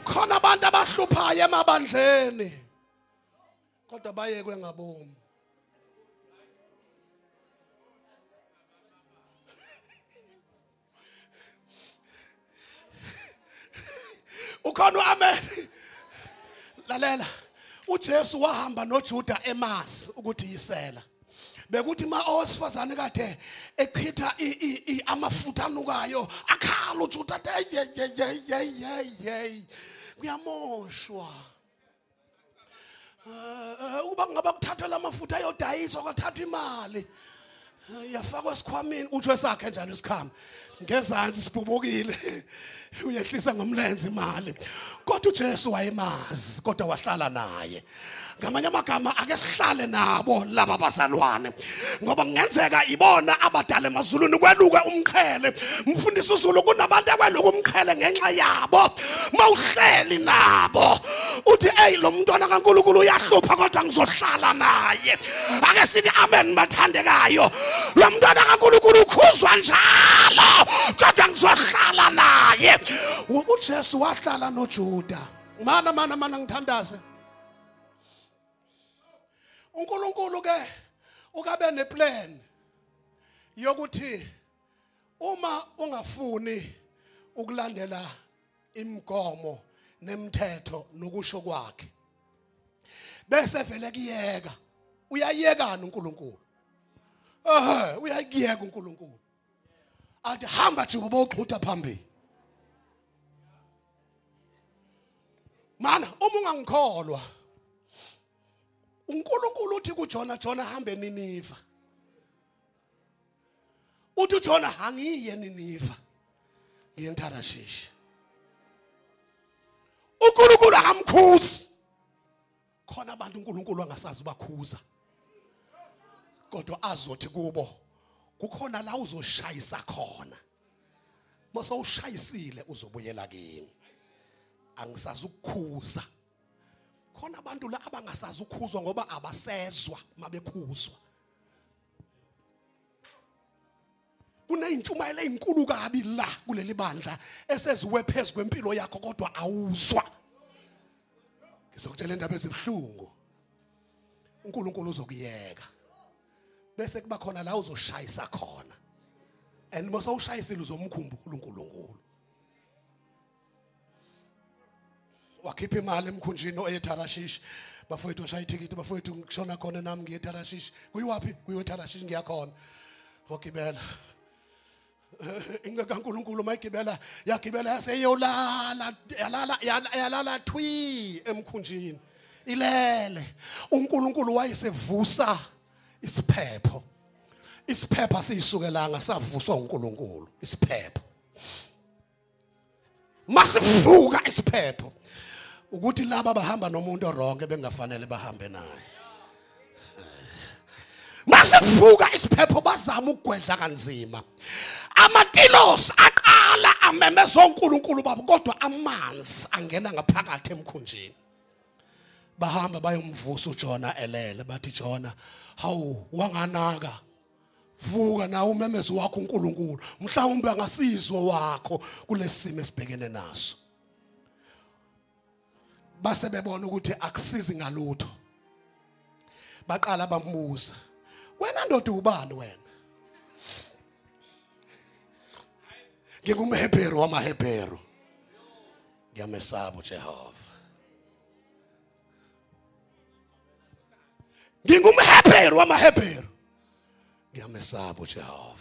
Khona abantu abahluphayo emabandleni kodwa bayekwe ngabomu. Ukhona amen. Lalela, uJesu wahamba noJuda emazi ukuthi yisela. Bekuthi ma owesifazane kade echitha amafutha anukayo akhala uJuda hey kuyamoshwa. Ukuba kungaba kuthathwa lamafutha ayodayiswa kwathathwa imali. Yafakwa esikhwameni uthi wesakhe njalo isikhama ngezansi sibhubukile uyehlisa ngomlenze imali kodwa uJesu wayemazi kodwa wahlala naye. Ngamanye amagama ake sihlale nabo laba bazalwane ngoba kungenzeka ibona abadala emazulwini kweluke umqhele. Mfundisi uZulu kunabantu akweluka umqhele ngenxa yabo. Mawuhleli nabo uthi hey lo mntwana kaNkulunkulu uyahlupha kodwa ngizohlala naye. Ake sithi amen bathandekayo. Lo mntwana kaNkulunkulu ukhuzwa njalo kodwa ngizohlala naye. uJesu wahlala noJuda. Mana mana mana ngithandaze. uNkulunkulu ke ukabe neplan yokuthi uma ungafuni ukulandela imigomo nemithetho nokusho kwakhe bese vele kuyeka. Uyayekana uNkulunkulu. Uyayiyeka uNkulunkulu. Athi hamba juba boxhutha phambili. Mana uma ungangikholwa uNkulunkulu uthi kuJona, Jona hambe eNiniva. Uthi uJona angiye eNiniva, ngiye eTarashishi. uNkulunkulu akamkhuzi. Khona abantu uNkulunkulu angasazi bakhuza kodwa azothi kubo kukhona la uzoshayisa khona. Mase ushayisile uzobuyela kimi. Angisazi ukukhuza. Khona abantu la abangasazi ukukhuzwa ngoba abasezwa mabekhuzwa. Kuneyintshumayelo ezinkulu kabi la kuleli bandla eseziwe phezulu kwempilo yakho kodwa awuzwa. Ngizokutshela indaba ezibuhlungu. uNkulunkulu uzokuyeka. Bese kuba khona la uzoshayisa khona. And mase ushayisile uzomkhumbula uNkulunkulu. Wakhipha imali emkhunjini oyeTarashishi. Bafowethu washaya ithikithi, bafowethu ngishona khona nami ngiye eTarashishi. Kuyiwaphi? Kuyiwe eTarashishi ngiyakhona. Wagibela. Inceku kaNkulunkulu mayigibela yagibela yaseyolala yalala yalala thwi emkhunjini. Ilele. uNkulunkulu wayesevusa isiphepho. Isiphepho siyisukelanga savuswa uNkulunkulu. Isiphepho. Masivuka isiphepho. Ukuthi laba bahamba nomuntu oronke bengafanele bahambe naye. Masivuka isiphepho bazama ukugwedla kanzima. Amatilos aqala amemeza uNkulunkulu babo kodwa amanzi angena ngaphakathi emkhunjini. Bahamba bayomvusa uJona elele bathi Jona hawu wanganaka vuka na umemezo wakho uNkulunkulu mhlawumbe angasizwa wakho kulesimo esibhekene naso. Base bebona ukuthi akusizi ngalutho. Baqala bambuza, wena ndoda ubani wena? NgingumHebheru wamaHebheru. Ngiyamesaba uJehova. NgingumHebheru wamaHebheru. Ngiyamesaba uJehova.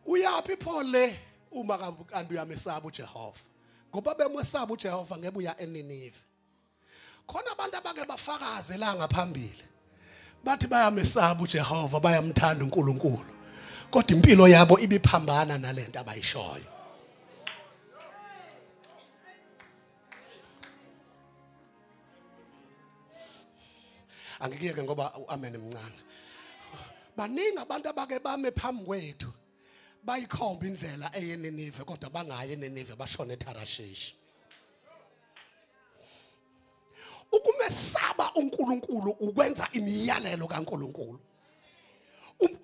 Uyaphi pho le uma kanti uyamesaba uJehova? Ngoba bemesaba uJehova ngeke uya eNinive. Khona abantu abake bafakaze la ngaphambili. Bathi bayamesaba uJehova, bayamthanda uNkulunkulu. Kodwa impilo yabo ibiphambana nalento abayishoyo. Angikiyeke ngoba amen mncane. Baningi abantu abake bame phambi kwethu bayikhomba indlela eyeNinive kodwa bangayi eNinive bashone eTarashishi. Ukumesaba uNkulunkulu ukwenza imiyalelo kaNkulunkulu.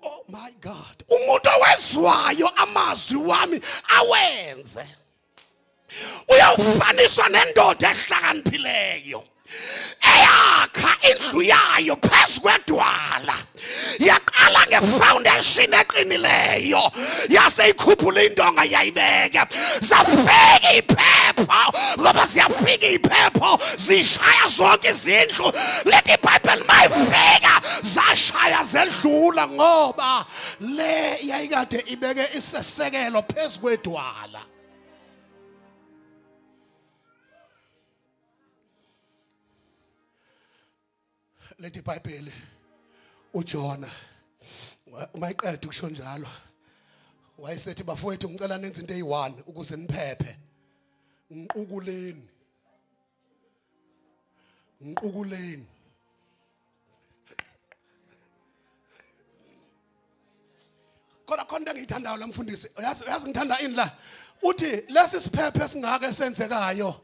Oh my God, umuntu owezwayo amazwi wami awenze uyawufaniswa nendoda ehlakaniphileyo eyakha indlu yayo phezu kwedwala, yaqala ngefoundation eqinileyo, yase ikhuphula intonga yayibeka. Zafika iphepha, ngoba ziyafika iphepho zishaya zonke izindlu. Leti iBhayibheli mayifika zashaya zedlula, ngoba le yayikade ibeke isesekelo phezu kwedwala. Lethi iBhayibheli uJona uma iqeda ukusho njalo wayesethi bafowethu ngicela nenze into eyi-1 ukuze niphephe. Ngiqukuleni. Ngiqukuleni. Kodwa khona into engiyithandayo la mfundisi, uyazi ngithanda ini la? Uthi lesi siphephe esingaka esenzekayo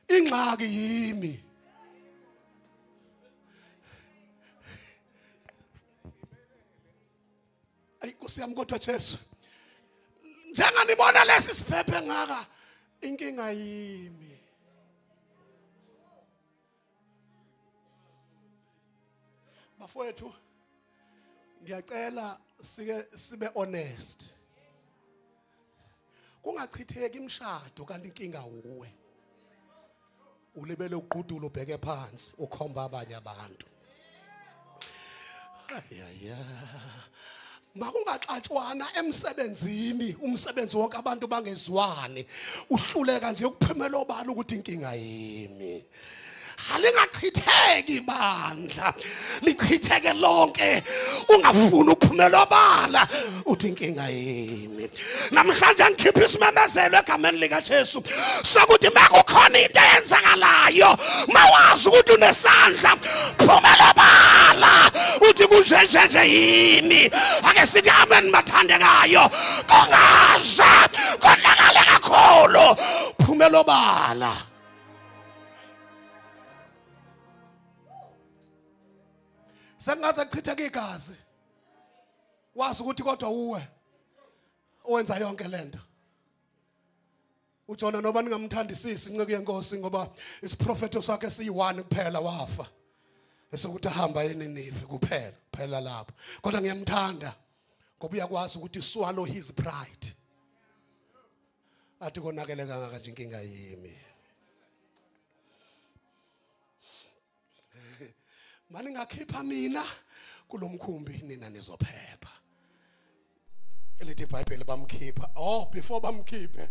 ingxaki yimi. Ayi Nkosi yami kodwa Jesu, njenganibona lesi siphephe ngaka inkinga yimi. Bafowethu ngiyacela sike sibe honest. Kungachitheki imishado kanti inkinga uwe. Ulibele uqudula ubheke phansi ukhomba abanye abantu. Ayaya. Makungaxatshwana emsebenzini, umsebenzi wonke abantu bangezwani. Uhluleka nje ukuphumela obala ukuthi inkinga yimi. Alingachitheki bandla, lichitheke lonke, ungafuni ukuphumela obala uthi inkinga yimi. Namhlanje ngikhipha isimemezelo egameni lika Jesu sokuthi makukhona into eyenzakalayo, mawazi ukuthi unesandla, phumela obala uthi kunje nje nje yimi. Ake sithi amen mathandekayo, kungaze konakale kakhulu, phumela obala. Sengaze kuchitheke igazi wazi ukuthi kodwa uwe owenza yonke lento. uJona noba ningamthandisisi inceku yenkosi ngoba isiprofeto sakhe siyi-1 kuphela, wafa esokuthi ahamba eNinive kuphela, kuphela lapho. Kodwa ngiyamthanda ngoba uyakwazi ukuthi swallow his pride. Athi konakele kangaka nje inkinga yimi. Mani ngakhipha mina kulomkhumbi nina nizophepha. Elithi iBhayibheli bamkhipha. Oh, before bamkhiphe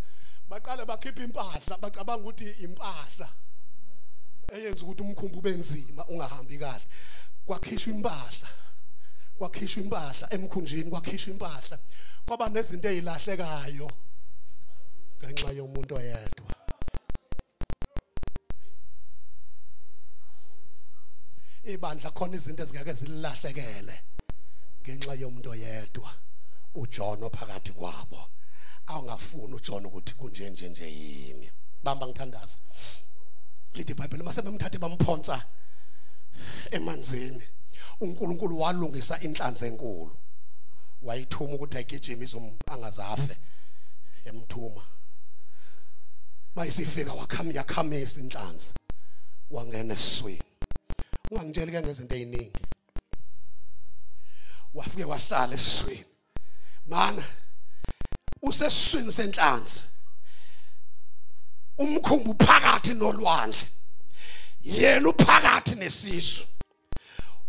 baqale bakhipha impahla, bacabanga ukuthi impahla eyenza ukuthi umkhumbi ube nzima ungahambi kahle. Kwakhishwa impahla, kwakhishwa impahla emkhunjini, kwakhishwa impahla, kwaba nezinto ezilahlekayo ngenxa yomuntu oyedwa. Ibandla khona izinto ezingeke zilahlekele ngenxa yomuntu oyedwa, uJona phakathi kwabo. Awungafuni uJona ukuthi kunje nje nje yimi. Bamba ngithandaza. Lithi iBhayibheli mase bemthathe bamphonsa emanzini, uNkulunkulu walungisa inhlanzi enkulu, wayithuma ukuthi ayigijime izom angazafe, emthuma. Mayisifika yakhamisa inhlanzi, wangena esiswini. Ungangitsheli ke ngezinto eziningi. Wafike wahlala esiswini. Mana usesiswini senhlanzi, umkhumbi uphakathi nolwandle, yena uphakathi nesisu.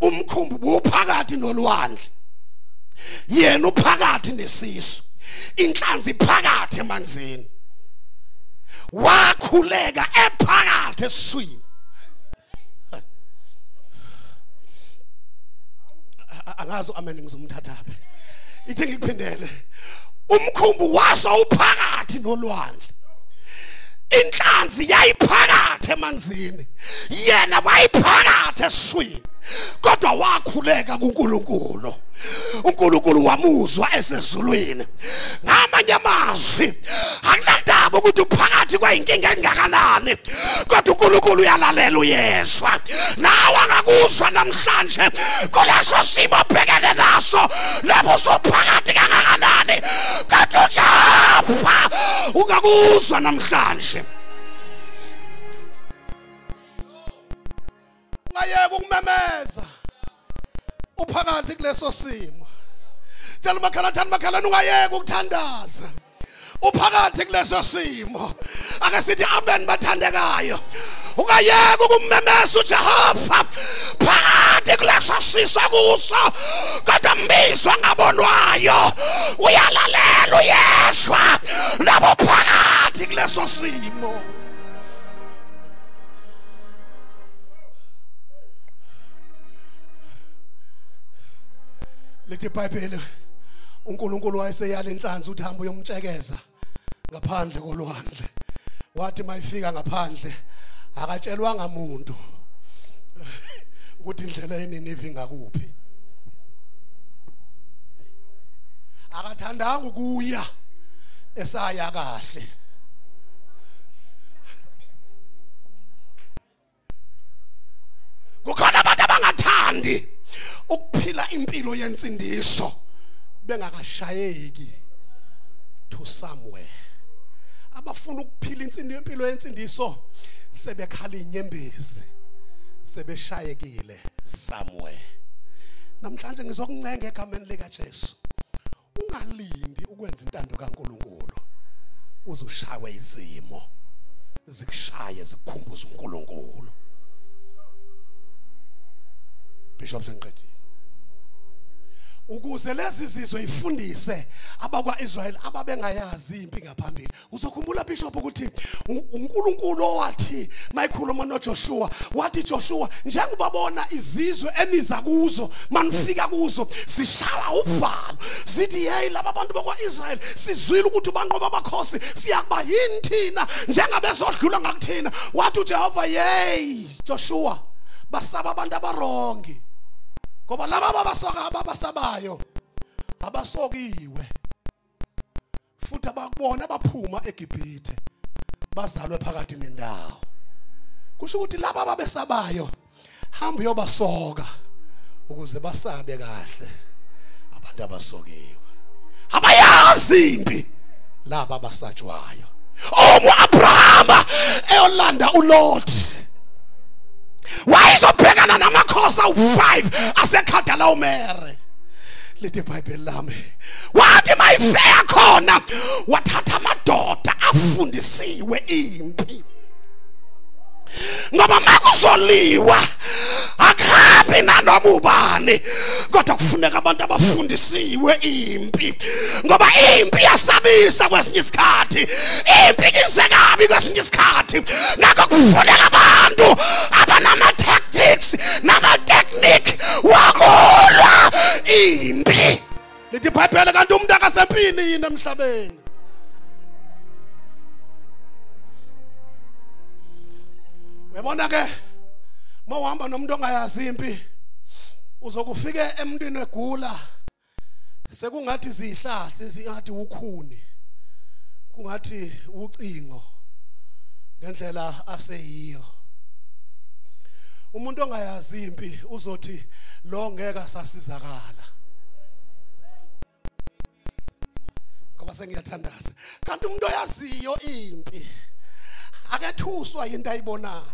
Umkhumbi uphakathi nolwandle, yena uphakathi nesisu, inhlanzi phakathi emanzini. Wakhuleka ephakathi esiswini. Angazi amen ngizomthathaphi. Ithi ngikuphindele. Umkhumbi waso uphakathi nolwandle, inhlanzi yayiphakathi emanzini, yena wayiphakathi esiswini, kodwa wakhuleka kuNkulunkulu. uNkulunkulu wamuzwa esezulwini. Ngamanye amazwi, akunandaba ukuthi uphakathi kwayinkinga engakanani, kodwa uNkulunkulu uyalalela, uyezwa. Nawe angakuzwa namhlanje kuleso simo obhekene naso, lapho usuphakathi kangakanani, kodwa uJehova ungakuzwa namhlanje. Ungayeka ukumemeza uphakathi kuleso simo. Tshela umakhelwane, makhelwane, ungayeka ukuthandaza uphakathi kuleso simo. Ake sithi amen bathandekayo. Ungayeka ukumemeza uJehova phakathi kuleso siso kuso, kodwa mbizwa ngabonwayo, uyalalela, uyezwa labo phakathi kuleso simo. Lithi iBhayibheli uNkulunkulu wayeseyala inhlanzi ukuthi hamba uyomtshekeza ngaphandle kolwandle. Wathi mayifika ngaphandle akatshelwanga umuntu ukuthi indlela yeNinive ingakuphi. Akathandanga ukuya esaya kahle. Kukhona abantu abangathandi ukuphila impilo yensindiso bengakashayeki to somewhere. Abafuna ukuphila impilo yensindiso sebekhala inyembezi, sebeshayekile somewhere. Namhlanje ngizokuncenga egameni lika Jesu, ungalindi ukwenza intando kaNkuluNkulu uzoshawe izimo zikushaye zikukhumbuze uNkulunkulu. Bishop sengiqedile. Ukuze lezi zizwe ifundise abakwaIsrael ababengayazi impi ngaphambili. Uzokhumbula Bishop ukuthi uNkulunkulu owathi mayikhuluma noJoshua, wathi Joshua, njengoba bona izizwe eniza kuzo manifika kuzo sishawa uvalo, sithi hey laba bantu bakwaIsrael sizwile ukuthi banqoba abakhosi, siyakuba yini thina njengabezodlula ngakuthina. Wathi uJehova, hey Joshua, basaba abantu abarongi, ngoba laba abasoka abasabayo abasokiwe futhi abakubona abaphuma eGibhithe bazalwe phakathi nendawo. Kusho ukuthi laba ababesabayo hamba uyobasoka ukuze basabe kahle abantu abasokiwe. Abayazi impi laba abasatshwayo. Omu-Abrahama eyolanda uLot wayezobhekana namakhosi awu-5 aseKhadalawumere. Lithi iBhayibheli lami, wathi mayifika khona wathatha amadoda afundisiwe impi, ngoba makuzoliwa akuhambi nanoma ubani, kodwa kufuneka abantu abafundisiwe impi, ngoba impi iyasabisa kwesinye isikhathi, impi ize kabi kwesinye isikhathi. Ngakho kufuneka abantu abanama-tactics nama-technique wakulwa impi. Lithi iBhayibheli kanti umuntu akasempini yini emhlabeni? Uyabona ke mawuhamba nomuntu ongayazi impi uzokufike emntwini egula sekungathi zihlathi, singathi ukhuni, kungathi ucingo ngendlela aseyiyo. Umuntu ongayazi impi uzothi lo ngeke asasizakala ngoba sengiyathandaza. Kanti umuntu oyaziyo impi akethuswa into ayibonayo,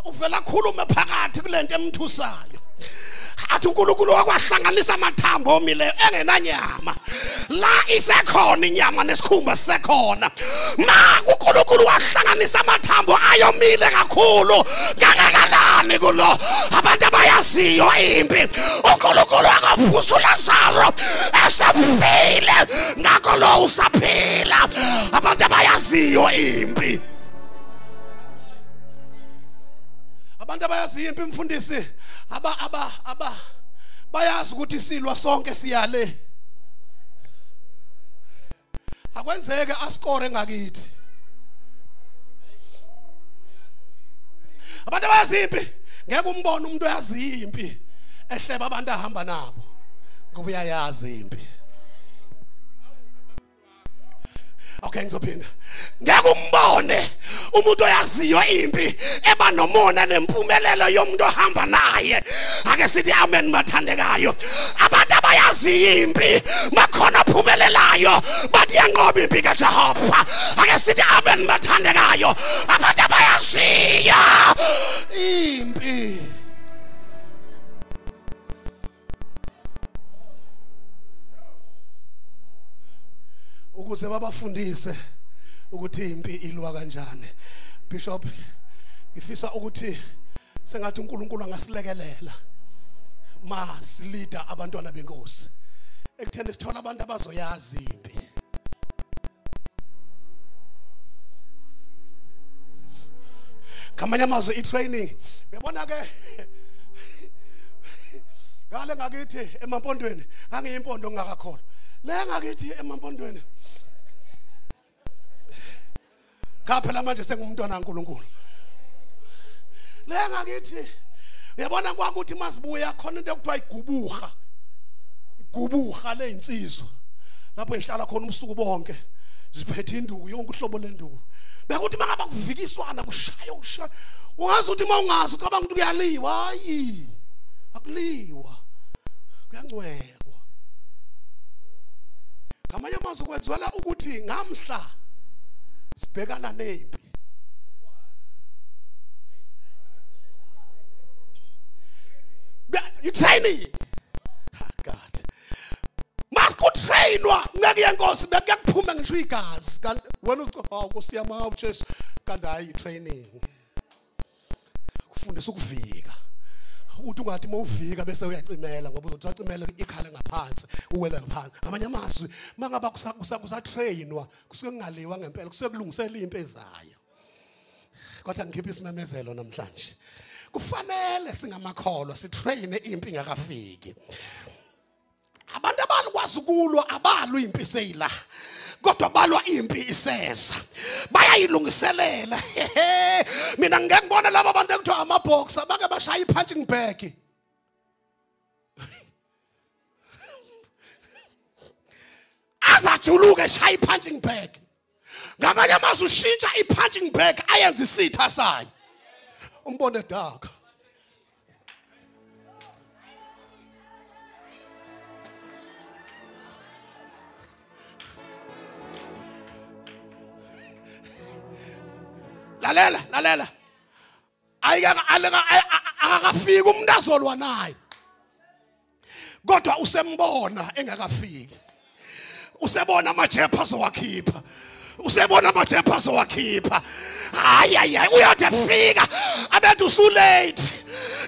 uvela khulume phakathi kulento emthusayo, athi uNkulunkulu wakwahlanganisa amathambo omileyo engenanyama. La isekhona inyama nesikhumba sisekhona. Ma uNkulunkulu wahlanganisa amathambo ayomile kakhulu kangakanani kulo abantu abayaziyo impi. uNkulunkulu akavusa uLazaro esefile, ngakho lo usaphila. Abantu abayaziyo impi, abantu abayaziyo impi mfundisi, aba bayazi ukuthi silwa sonke siyale. Akwenzeke asikore ngakithi. Abantu abayazi impi ngeke umbone umuntu oyazi impi ehleba abantu ahamba nabo, ngoba uyayazi impi. Okay, ngizophinda. Ngeke umbone umuntu oyaziyo impi eba nomona nempumelelo yomuntu ohamba naye. Ake sithi amen bathandekayo. Abantu abayaziyo impi makhona phumelelayo bathi yanqoba impi kaJehova. Ake sithi amen bathandekayo. Abantu abayaziyo impi. Ukuze babafundise ukuthi impi ilwa kanjani. Bishop, ngifisa ukuthi sengathi uNkulunkulu angasilekelela ma silida abantwana benkosi ekutheni sithola abantu abazoyazi impi. Ngamanye amazwi i-training, uyabona ke Ngale ngakithi emampondweni ngangiyimpondo ngingakakholwa. Le ngakithi emampondweni. Cha phela manje sengumntwana kaNkuluNkulu. Le ngakithi uyabona kwakuthi masibuya khona into ekuthiwa igubuha. Igubuha leyinsizwa. Lapho ihlala khona ubusuku bonke. Ziphethe induku yonke uhlobo lenduku. Bekuthi mangaba kuvikiswana kushaya kushaya. Ungazi ukuthi mawungazi ucabanga ukuthi kuyaliwa, hayi. Akuliwa. Kuyancwekwa. Ngamanye amazwi kwenzela ukuthi ngamhla sibhekana nempi. I-training. God. Masikutrainwa ngeke yenkosi bekuyakuphuma ngisho igazi. Kanti wena uthi hawu Nkosi yami hawu Jesu kanti hayi training. Kufundisa ukuvika. Uthi ungathi mawuvika bese uyacimela ngoba uzothi wacimela ikhala ngaphansi uwela ngaphansi. Ngamanye amazwi mangaba kusatrainwa kusuke kungaliwa ngempela kusuke kulungisela impi ezayo. Kodwa ngikhipha isimemezelo namhlanje. Kufanele singamakholwa sitraine impi ingakafiki. Abantu abalukwazi ukulwa abalwa impi seyila. Kodwa balwa impi iseza. Bayayilungiselela. Mina ngeke ngibone laba bantu ekuthiwa amaboxer bake bashaya ipunching bag. Azajuluke eshaya ipunching bag. Ngamanye amazwi ushintsha ipunching bag ayenze isitha sayo. Umbone dark. Lalela, lalela. Ayikafiki umuntu azolwa naye. Kodwa usembona engakafiki. Usebona amajepha azowakhipha. Usebona amajepha azowakhipha. Hayi hayi uyathi efika abantu usulate.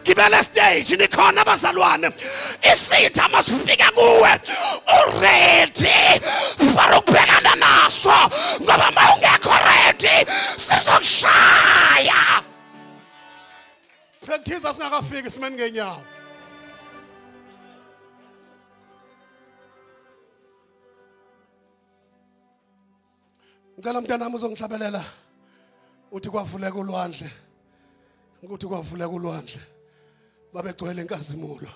Gibela stage nikhona abazalwane. Isitha masifika kuwe uready for ukubhekana naso ngoba mawungekho ready sizokushaya. Practice singakafiki simeni ngenyawo. Ngicela mntanami uzongihlabelela uthi kwavuleka ulwandle. Ukuthi kwavuleka ulwandle. Babegcwele inkazimulo.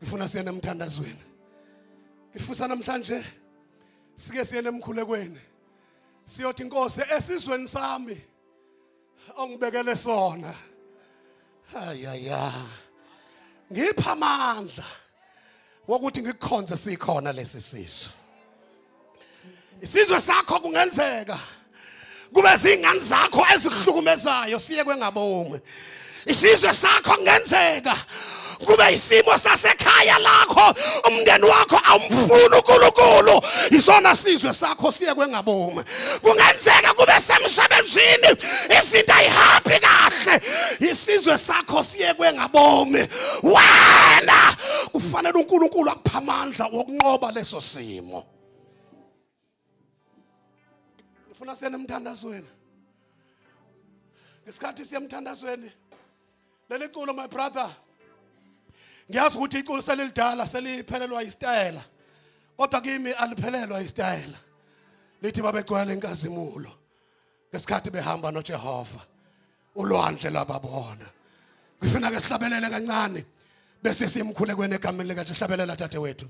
Ngifuna siye emthandazweni. Ngifisa namhlanje sike siye emkhulekweni. Siyothi Inkosi esizweni sami ongibekele sona. Hayaya. Ngipha amandla wokuthi ngikukhonze sikhona lesi sizwe. Isizwe sakho kungenzeka kube zingane zakho ezikuhlukumezayo siye kwengabomi. Isizwe sakho kungenzeka kube isimo sasekhaya lakho umndeni wakho awumfuni uNkulunkulu isona sizwe sakho siye kwengabomi. Kungenzeka kube semsebenzini izinto ayihambi kahle isizwe sakho siye kwengabomi. Wena kufanele uNkulunkulu akupha amandla wokunqoba leso simo. Ngifuna siye emthandazweni. Ngesikhathi siye emthandazweni leli culo my brother ngiyazi ukuthi iculo selilidala seliphelelwa isitayela kodwa kimi aliphelelwa isitayela. Lithi babegcwele inkazimulo ngesikhathi behamba noJehova ulwandle lababona. Ngifuna ke sihlabelele kancane bese siyemkhulekweni egameni likaJesu. Hlabelela tate wethu.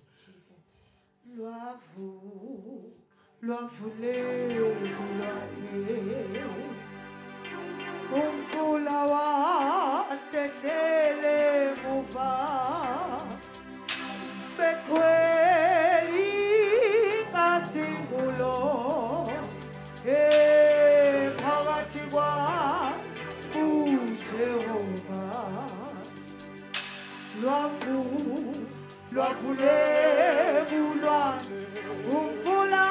Lwavuleka ulwandle umfula wasedele muva bekhweli inkazimulo phakathi kwaUJehova. Lwavuleka ulwandle umfula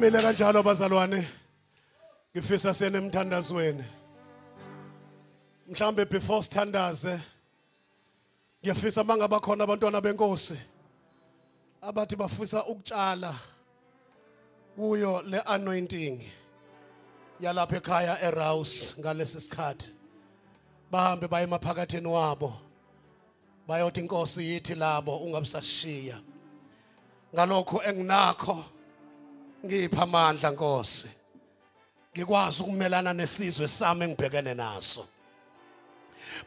Simile kanjalo bazalwane, ngifisa siyene emthandazweni. Mhlambe before sithandaze, ngiyafisa mangaba khona abantwana benkosi abathi bafisa ukutshala kuyo le anointing yalapha ekhaya eRouse ngalesi sikhathi, bahambe baye emaphakatheni wabo bayothi inkosi yithi labo ungabusashiya. Ngalokho enginakho ngipha amandla Nkosi, ngikwazi ukumelana nesizwe sami engibhekene naso.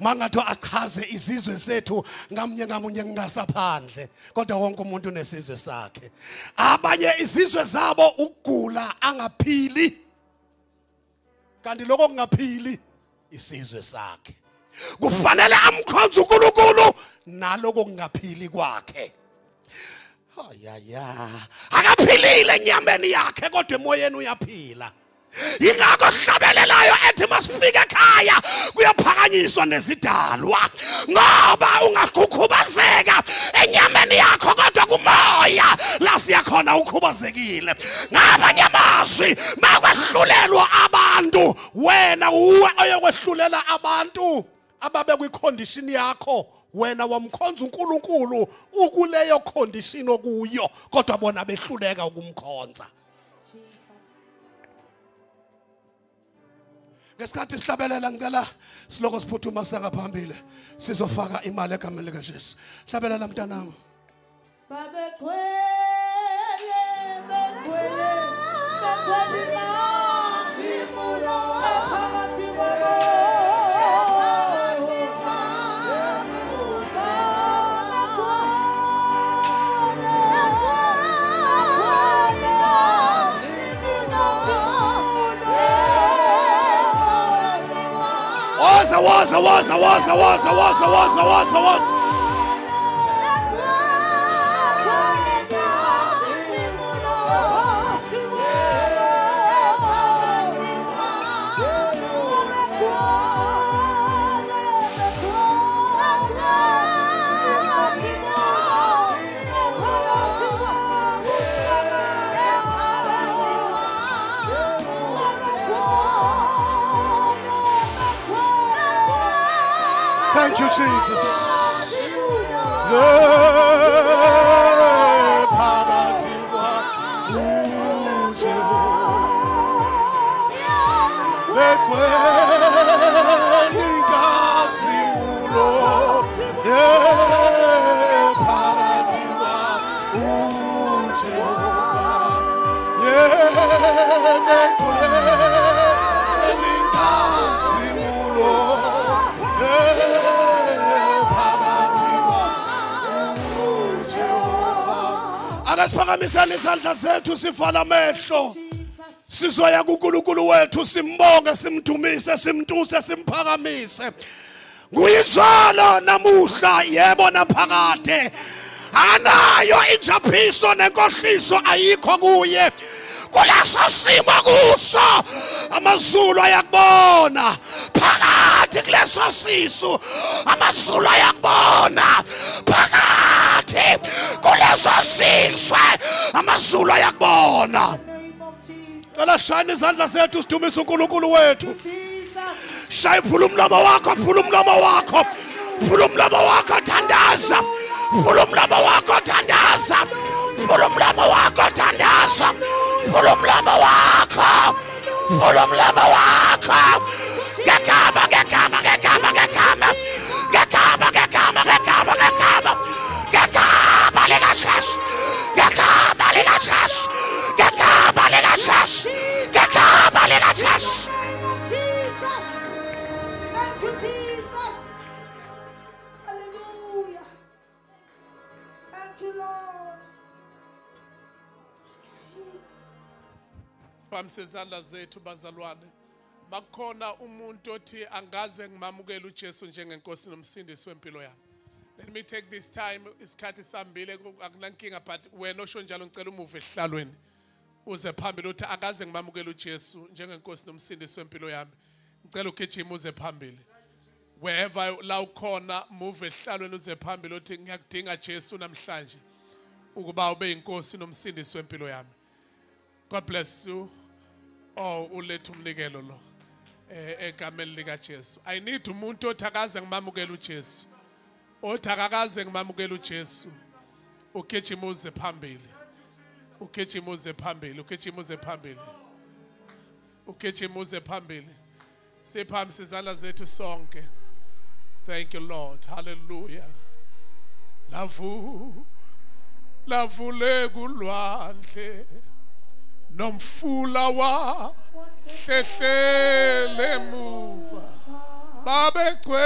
Mangathiwa achaze izizwe zethu ngamnye ngamunye ngingasaphandle, kodwa wonke umuntu unesizwe sakhe. Abanye izizwe zabo ukugula angaphili, kanti lokho kungaphili isizwe sakhe. Kufanele amkhonze uNkulunkulu naloko kungaphili kwakhe. Ayaya, akaphilile enyameni yakhe kodwa emoyeni uyaphila. Ingakho hlabelelayo ethi masifike ekhaya kuyaphakanyiswa nezidalwa, ngoba ungakukhubazeka enyameni yakho kodwa kumoya la siyakhona ukhubazekile. Ngabanye amazwi, makwahlulelwa abantu, wena uwe oyokwehlulela abantu ababe kwicondition yakho. Wena wamkhonza uNkulunkulu ukuleyo condition okuyo, kodwa bona behluleka ukumkhonza. Ngesikhathi sihlabelela ngicela siloko siphuthuma sangaphambili sizofaka imali egameni likaJesu. Hlabelela mntanami. Babegcwele begcwele begcwele inkazimulo phakathi kwabo. Waza waza waza waza waza waza waza waza waza. Thank you, Jesus. Akasiphakamisane izandla zethu sivala amehlo. Sizoya kuNkulunkulu wethu simbonge, simdumise, simtuse, simphakamise. Nguyizolo namuhla, yebo naphakade. Anayo injaphiso nenkohliso ayikho kuye. Kuleso simo kuso amazulu ayakubona. Phakathi kuleso sisu amazulu ayakubona. Phakathi kuleso sizwe amazulu ayakubona. Cela shayina izandla zethu sidumise uNkulunkulu wethu. Shaya, vula umlomo wakho, vula umlomo wakho, vula umlomo wakho, thandaza. Vula umlomo wakho, thandaza. Vula umlomo wakho, thandaza. Vula umlomo wakho, vula umlomo wakho. Ngegama, ngegama, ngegama, ngegama, ngegama, ngegama, ngegama, ngegama, ngegama likaJesu, ngegama likaJesu, ngegama likaJesu, ngegama likaJesu. Thank you, Jesus. Hallelujah. Thank you, Lord. Thank you, Jesus. Siphakamise izandla zethu bazalwane. Bakhona umuntu othi angaze ngimamukele uJesu njengenkosi nomsindisi wempilo yami. Let me take this time, isikhathi sambile akunankinga, but wena osho njalo ngicela umuve esihlalweni uze phambili uthi akaze ngimamukele uJesu njengenkosi nomsindisi wempilo yami. Ngicela ugijime uze phambili. Wherever la ukhona, move esihlalweni uze phambili uthi ngiyakudinga Jesu namhlanje ukuba ube inkosi nomsindisi wempilo yami. God bless you. Oh, ulethe umnikelo lo egameni lika Jesu. I need umuntu othi akaze ngimamukele uJesu. Othi akakaze ngimamukele uJesu. Ugijima uze phambili. Ugijima uze phambili. Ugijima uze phambili. Ugijima uze phambili. Siphamise izandla zethu sonke. Thank you, Lord. Hallelujah. Lavu lavule kulwandle nomfula wa hlehlele muva babegcwele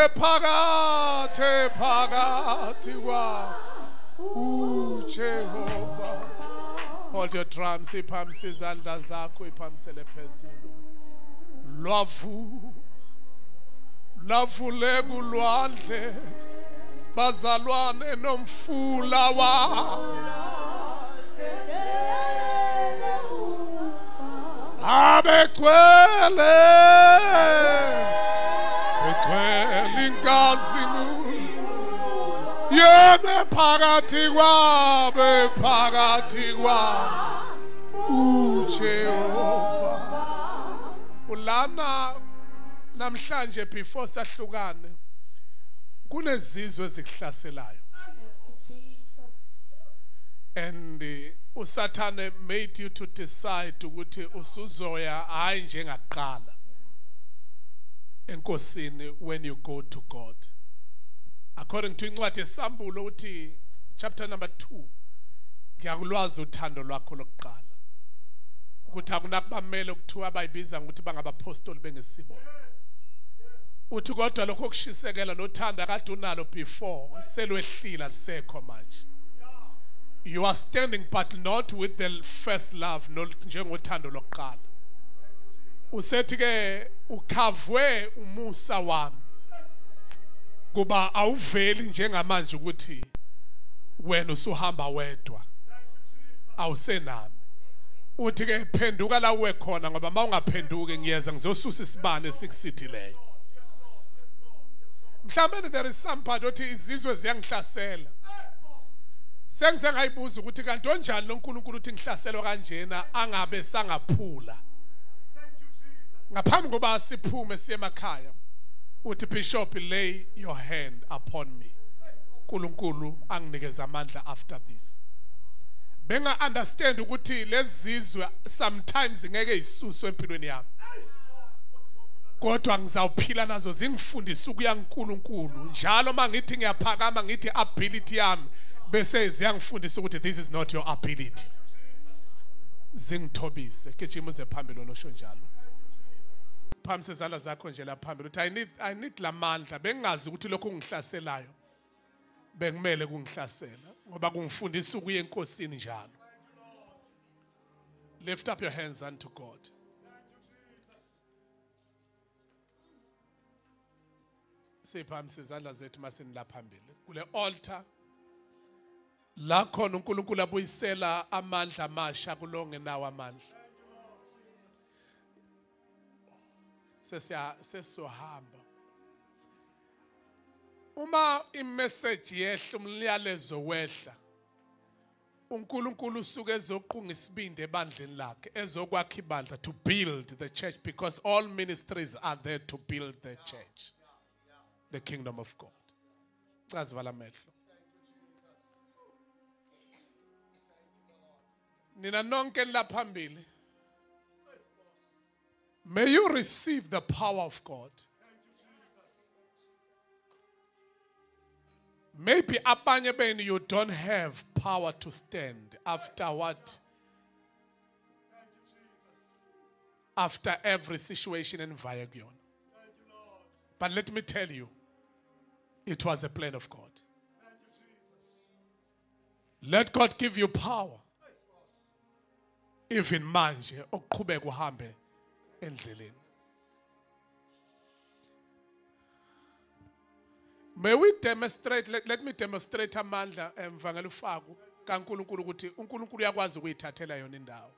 ephakathi phakathi kwa uJehova. Hold your drums, iphamise izandla zakho, iphamisele phezulu. Lwavu lavule kulwandle bazalwane nomfula wa abegcwele egcwele inkazimulo yena phakathi kwabe phakathi kwa uJehova. Ulana namhlanje before sahlukane kunezizwe ezikuhlaselayo. And uSathane made you to decide ukuthi usuzoya hayi njengaqala enkosini when you go to God. According to incwadi yeSambulo uthi chapter number 2, ngiyakulwazi uthando lwakho lokuqala. Ukuthi akunakubamele ukuthiwa abayibiza ngokuthi bangabapostoli bengesibona. Uthi kodwa lokho kushisekela nothando akade unalo before selwehlila lisekho manje. You are standing but not with the first love, njengothando lokuqala. Usethi ke ukhavwe umusa wami kuba awuveli njengamanje ukuthi wena usuhamba wedwa awusenami. Uthi ke phenduka la uwe khona ngoba mawungaphenduki ngiyeza ngizosusa isibane esikusithileyo. Mhlawumbe there is somebody othi izizwe ziyangihlasela. Sengize ngayibuza ukuthi kanti onjani lo nkulunkulu uthi ngihlaselwa kanjena angabe sangaphula. Ngaphambi koba siphume siye emakhaya uthi Bishop, lay your hand upon me. uNkulunkulu anginikeza amandla after this. Benga understand ukuthi lezizwe sometimes ngeke isuswe empilweni yami. Kodwa ngizawuphila nazo zingifundise ukuya kuNkulunkulu. Njalo mangithi ngiyaphakama ngithi ability yami bese ziyangifundisa ukuthi this is not your ability. Zingithobise. Gijima uze phambili nosho njalo. Phamise izandla zakho nje la phambili uthi I need lamandla. Bengingazi ukuthi lokho ngihlaselayo bengimele kungihlasela ngoba kungifundisa ukuya enkosini njalo. Lift up your hands unto God. Siphamise izandla zethu masini phambili kule altar la khona uNkulunkulu abuyisela amandla amasha kulongenawo amandla. Sesiyohamba. Uma imessage yehla umyalezo wehla uNkulunkulu usuke ezoqunga isibindi ebandleni lakhe ezokwakha ibandla, to build the church, because all ministries are there to build the church, the kingdom of God. Cazivala amehlo. Nina nonke la phambili. May you receive the power of God. Maybe abanye benu you don't have power to stand after what? After every situation and kuyona. But let me tell you, it was a plan of God. Let God give you power. Even manje okuqhubeka uhambe endleleni. May we demonstrate, let me demonstrate amandla emvangeli uFaku kaNkulunkulu ukuthi uNkulunkulu uyakwazi ukuyithathela yona indawo.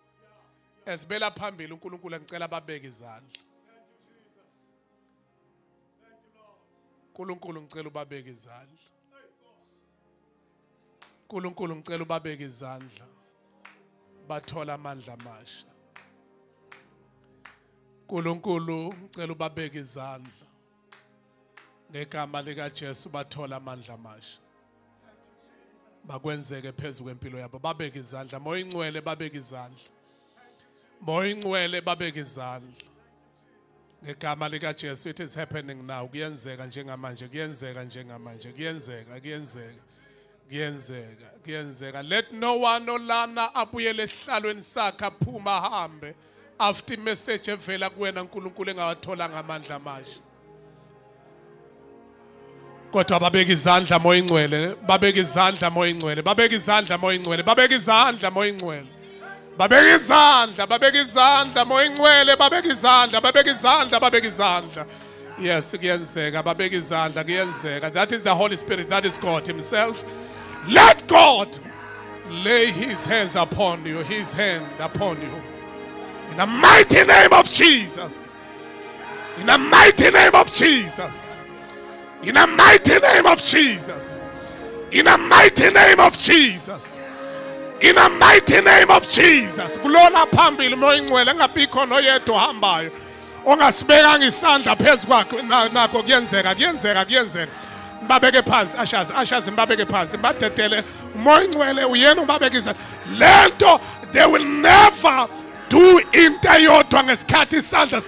Esibela phambili uNkulunkulu ngicela babeke izandla. uNkulunkulu ngicela ubabeke izandla. uNkulunkulu ngicela ubabeke izandla bathola amandla amasha. uNkulunkulu ngicela ubabeke izandla ngegama lika Jesu bathola amandla amasha. Bakwenzeke phezulu kwempilo yabo. Babeke izandla Moya Ingcwele, babeke izandla Moya Ingcwele, babeke izandla ngegama lika Jesu. It is happening now. Kuyenzeka njengamanje, kuyenzeka njengamanje, kuyenzeka, kuyenzeka, kuyenzeka, kuyenzeka. Let no one olana abuyele esihlalweni sakhe aphuma ahambe after message evela kuwena uNkulunkulu engawathola ngamandla amasha. Kodwa babeke izandla Moya Ingcwele, babeke izandla Moya Ingcwele, babeke izandla Moya Ingcwele, babeke izandla Moya Ingcwele, babeke izandla, babeke izandla Moya Ingcwele, babeke izandla, babeke izandla, babeke izandla. Yes, kuyenzeka, babeke izandla, kuyenzeka. That is the Holy Spirit, that is God himself. Let God lay his hands upon you, his hand upon you. In the mighty name of Jesus. In the mighty name of Jesus. In the mighty name of Jesus. In the mighty name of Jesus. In the mighty name of Jesus. Kulola phambili Moya Ingcwele engabikho noyedwa ohambayo ongasibekanga isandla phezu kwakhe nakho kuyenzeka, kuyenzeka, kuyenzeka. Babeke phansi ashazi, ashazi, babeke phansi, badedele Moya Ingcwele uyena ubabeke izandla. Lento they will never do into eyodwa ngesikhathi isandla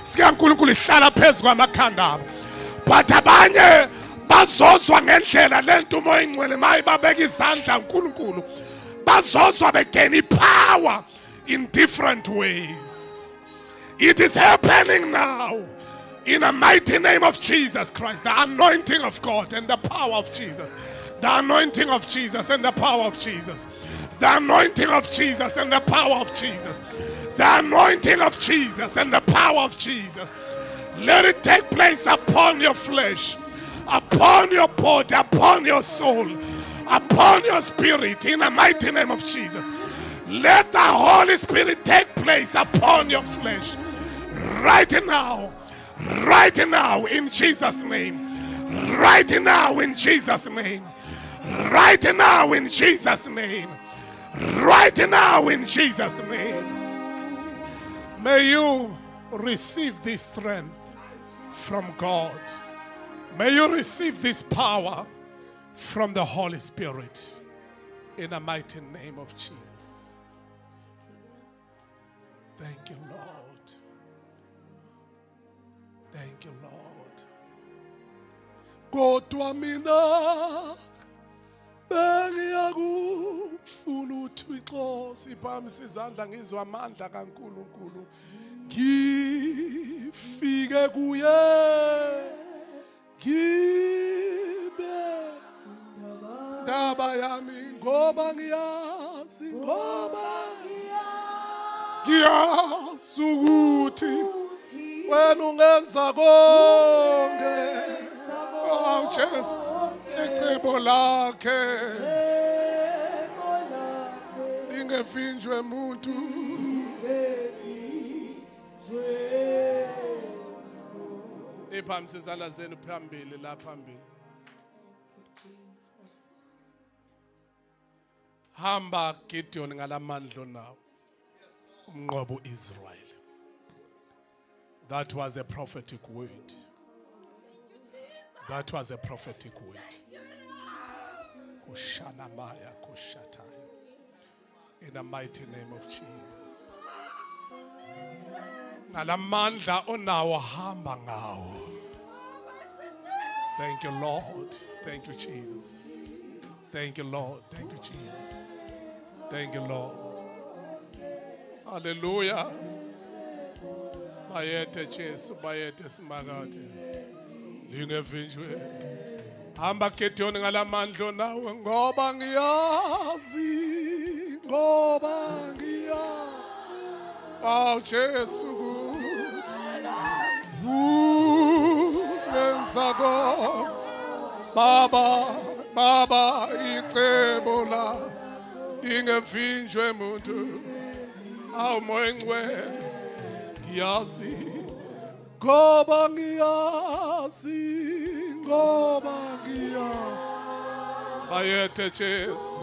sikaNkulunkulu ihlala phezu kwamakhanda abo. But abanye bazozwa ngendlela lento uMoya Ingcwele maye babeka izandla uNkulunkulu, bazozwa begain power in different ways. It is happening now in the mighty name of Jesus Christ. The anointing of God and the power of Jesus. The anointing of Jesus and the power of Jesus. The anointing of Jesus and the power of Jesus. The anointing of Jesus and the power of Jesus. Let it take place upon your flesh, upon your body, upon your soul, upon your spirit, in the mighty name of Jesus. Let the Holy Spirit take place upon your flesh right now, right now, in Jesus' name. Right now, in Jesus' name. Right now, in Jesus' name. Right now, in Jesus' name. May you receive this strength from God. May you receive this power from the Holy Spirit in the mighty name of Jesus. Thank you, Lord. Thank you, Lord. Kodwa mina bengiyakufuna uThixo, siphakamisa izandla ngizwa amandla kaNkulunkulu. Ngifike kuye ngibe ndaba yami, ngoba ngiyazi, ngoba ngiyazi ukuthi wena ungenza konke. Oh Jesu, icebo lakhe lingevinjwe muntu. Niphakamisa izandla zenu phambili la phambili. Hamba Gideon ngalamandla nawo umnqobo uIsrael. That was a prophetic word. That was a prophetic word. Kushanamaya kushataya. In the mighty name of Jesus. Ngalamandla onawo hamba ngawo. Thank you, Lord. Thank you, Jesus. Thank you, Lord. Thank you, Jesus. Thank you, Lord. Hallelujah. Bayete Jesu, bayete simakade. Lingevinjwe. Hamba Gideon ngalamandla nawe, ngoba ngiyazi, ngoba ngiyazi. Oh Jesu, ungenza konke. Baba, Baba, icebo la lingevinjwe muntu. Awu Moya Ingcwele, ngiyazi, ngoba ngiyazi, ngoba ngiyazi. Bayethe Jesu.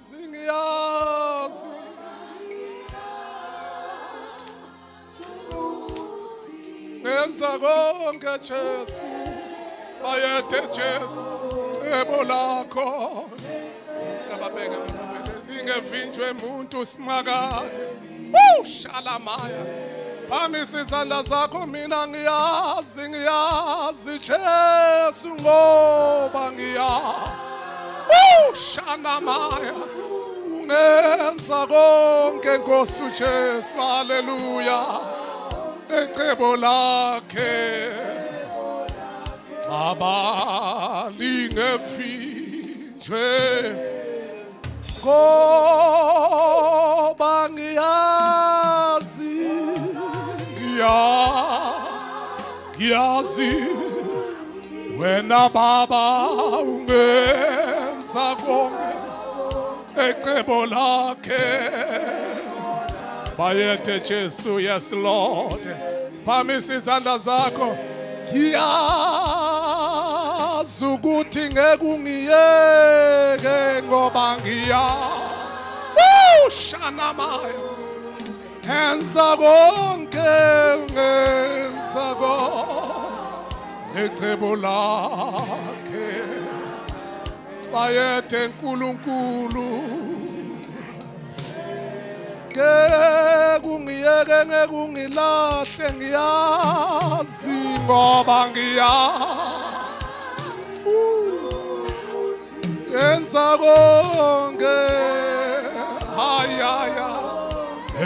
Zingiyazi ngenza konke Jesu, bayethe Jesu, cebo lakho ababeke lingevinjwe muntu simakade. Shalamaya, phamisa izandla zakho, mina ngiyazi, ngiyazi Jesu, ngoba ngiyazi. Shanamaya, ungenza konke Nkosi uJesu, haleluya, ecebo lakhe baba lingevinjwe, ngoba ngiyazi, ngiyazi wena baba ungenza konke ecebo lakhe. Bayethe Jesu, yes Lord. Phamisa izandla zakho, ngiyazi ukuthi ngeke ungiyeke ngoba ngiyazi. Shanamaya, enza konke, ngenza konke ecebo lakhe. Bayethe Nkulunkulu, ngeke ungiyeke, ngeke ungilahle, ngiyazi ngoba ngiyazi yenza konke, hayaya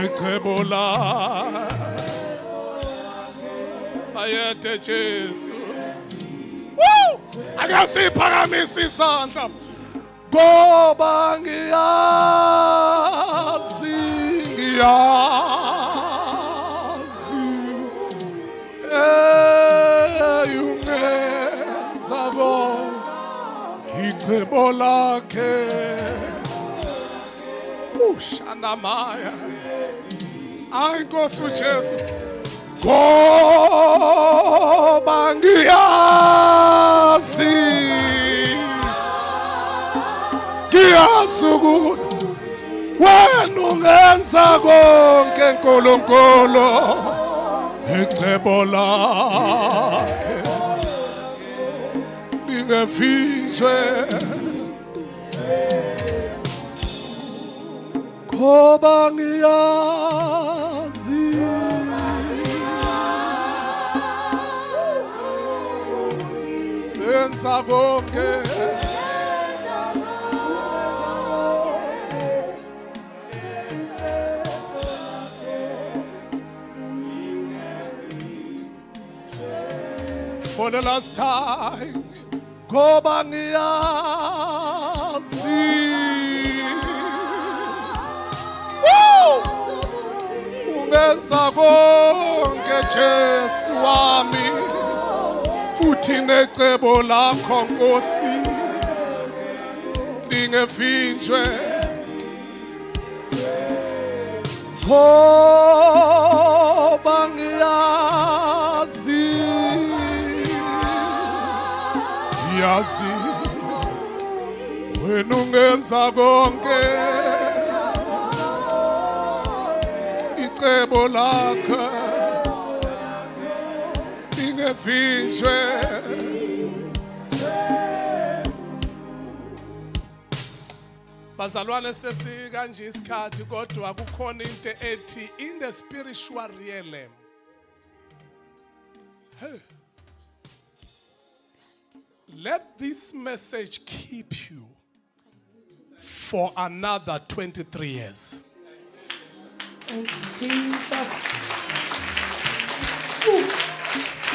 ecebo lakhe. Bayethe Jesu. Ake siphakamise isandla, ngoba ngiyazi, ngiyazi ungenza konke icebo lakhe. Ushanamaya, ayi Nkosi uJesu, ngoba ngiyazi, ngiyazi ukuthi wena ungenza konke Nkulunkulu, icebo lakhe lingefihlwe, ngoba ngiyazi, yenza konke. For the last time, ngoba ngiyazi, ungenza konke Jesu wami, futhi necebo lakho Nkosi lingefinjwe, ngoba ngiyazi, ngiyazi wena ungenza konke icebo lakho lingefinjwe. Bazalwane, sesikanje isikhathi, kodwa kukhona into ethi in the spiritual realm. Hey. Let this message keep you for another 23 years. Thank you, Jesus.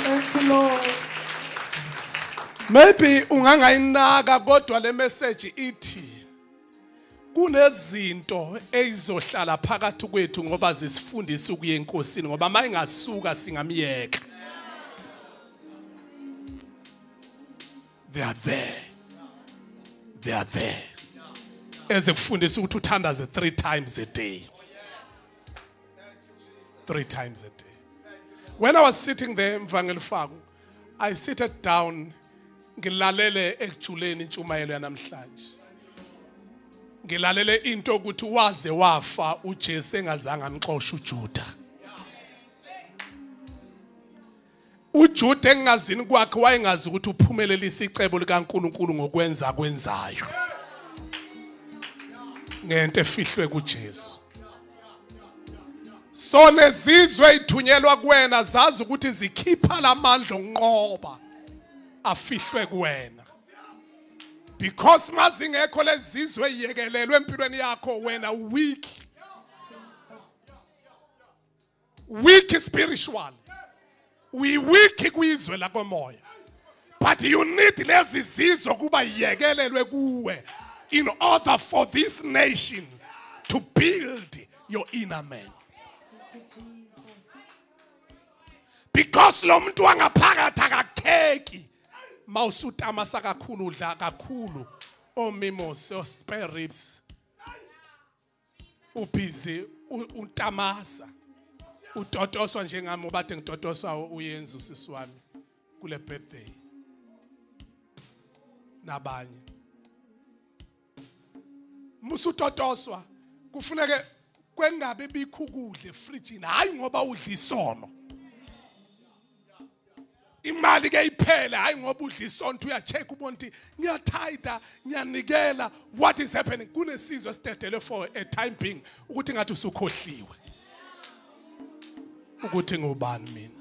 Thank you, Lord. Maybe ungangayinaka, kodwa le message ithi kunezinto ezizohlala phakathi kwethu ngoba zisifundisa ukuya eNkosini, ngoba mayingasuka singamyeka. They are there. They are there. Ezikufundisa ukuthi uthandaze 3 times a day. 3 times a day. When I was sitting there, Mvangeli Faku, I seated down, ngilalele ekujuleni intshumayelo yanamhlanje. Ngilalele into ukuthi waze wafa uJesu engazange amxoshe uJuda. uJuda engazini kwakhe wayengazi ukuthi uphumelelisa icebo likaNkuluNkulu ngokwenza kwenzayo. Ngento efihlwe kuJesu. So nezizwe ithunyelwa kuwena zazi ukuthi zikhipha lamandla onqoba afihlwe kuwena. Because mazingekho lezizwe iyekelelwe empilweni yakho wena weak. Weak spiritual. We weak kwizwe lakomoya. But you need lezi zizwe kuba iyekelelwe kuwe in order for these nations to build your inner man. Because lo muntu wangaphakathi akakheki mawusutamasa kakhulu udla kakhulu omimos o spare ribs ubhizi untamasa utotoswa njengami ubade ngitotoswa uyenza usisi wami kule birthday nabanye musutotoswa kufuneke kwengabe bikho ukudla efrijini hayi ngoba udla isono. Imali ke iphele hayi ngoba udla isonto uyacheck ubona ukuthi ngiyathayida ngiyanikela what is happening. Kunesizwe esidedele for a time being ukuthi ngathi usukhohliwe ukuthi ngubani mina.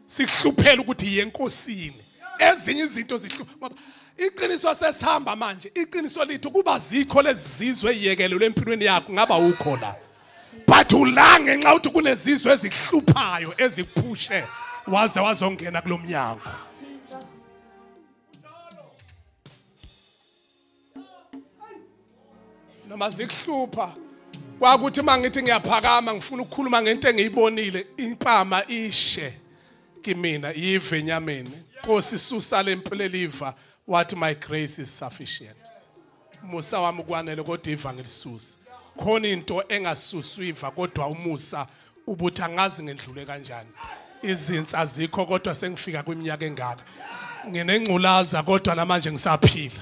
Sikuhluphela ukuthi yenkosini ezinye izinto zihlupha ngoba iqiniso sesihamba manje. Iqiniso lethu kuba zikho lezizwe eziyekelelwe empilweni yakho ngaba ukho la, but ula ngenxa ukuthi kunezizwe ezikuhluphayo ezikuphushe waze wazongena kulomnyango. Noma zikuhlupha kwakuthi mangithi ngiyaphakama ngifuna ukukhuluma ngento engiyibonile impama ishe kimina yive enyameni. Nkosi susa lempileliva wathi my grace is sufficient. Musa wami kwanele kodwa iva ngilisusa. Khona into engasuswa iva kodwa umusa ubuthi angazi ngendlule kanjani. Izinsa azikho kodwa sengifika kwiminyaka engaka. Nginengculaza kodwa namanje ngisaphila.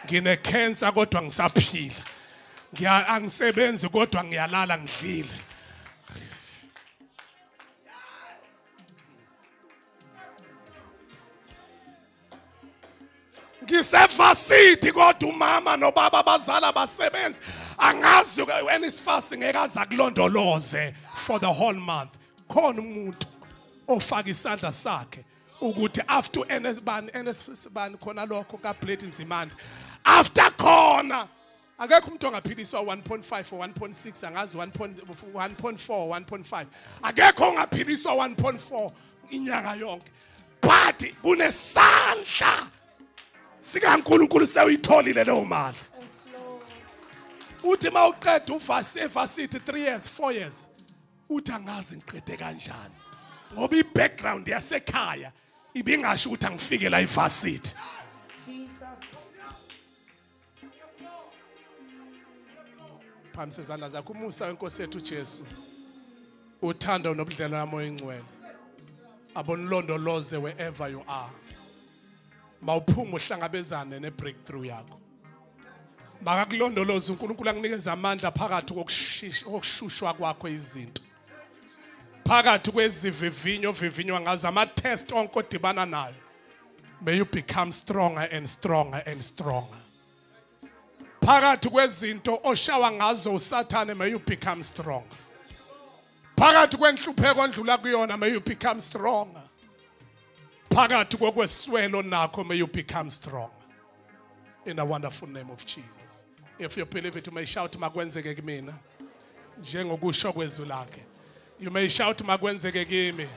Ngine cancer kodwa ngisaphila. Angisebenzi kodwa ngiyalala ngidlile. Ngisevasithi kodwa umama nobaba abazala basebenzi angazi uNSFAS ngeke aza kulondoloze for the whole month. Khona umuntu ofaka isandla sakhe ukuthi after NS bani khona lokho kaBlade Nzimande after khona akekho umuntu ongaphiliswa 1.5 or 1.6 angazi 1.4 1.5 akekho ongaphiliswa 1.4 inyanga yonke, but kunesandla sikaNkulunkulu sewuyitholile leyo mali. Uthi mawuqeda uvasithi 3 years 4 years uthi angazi ngiqede kanjani ngoba i-background yasekhaya ibingasho ukuthi angifike la ivasithi. Phambi sezandla zakho umusa wenkosi yethu Jesu, uthando nobudlelwano moya oyingcwele abonilondoloze wherever you are. Mawuphuma uhlangabezane ne-breakthrough yakho. Makakulondoloze uNkulunkulu akunikeze amandla phakathi kokushushwa kwakho izinto, phakathi kwezivivinyo ovivinywa ngazo, ama-test onke odibana nayo. May you become stronger and stronger and stronger. Phakathi kwezinto oshawa ngazo uSathane, may you become stronger. Phakathi kwenhlupheko ondlula kuyona, may you become stronger. Phakathi kokweswelo nakho, may you become stronger. In the wonderful name of Jesus. If you believe it, you may shout makwenzeke kimina njengokusho kwezwi lakhe. You may shout makwenzeke kimi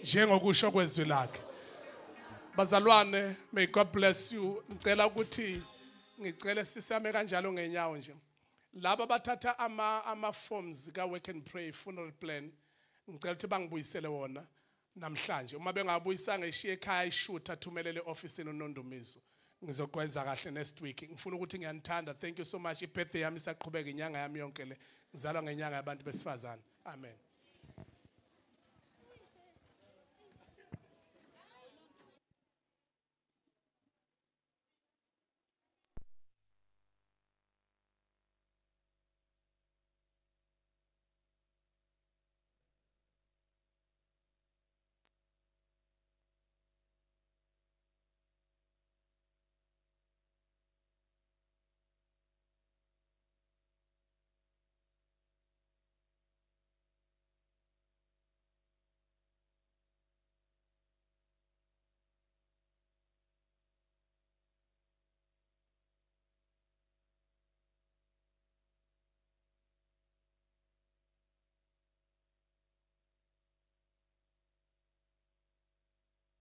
njengokusho kwezwi lakhe. Bazalwane, may God bless you. Ngicela ukuthi ngicela sisame kanjalo ngenyawo nje. Laba bathatha ama forms ka Work and Pray funeral plan, ngicela ukuthi bangibuyisele wona. Namhlanje uma bengabuyisanga ishiye ekhaya ishutha athumelele office uNondumiso. Ngizokwenza kahle next week. Ngifuna ukuthi ngiyanithanda. Thank you so much. I-birthday yami isaqhubeka inyanga yami yonke le. Ngizalwa ngenyanga yabantu besifazane. Amen.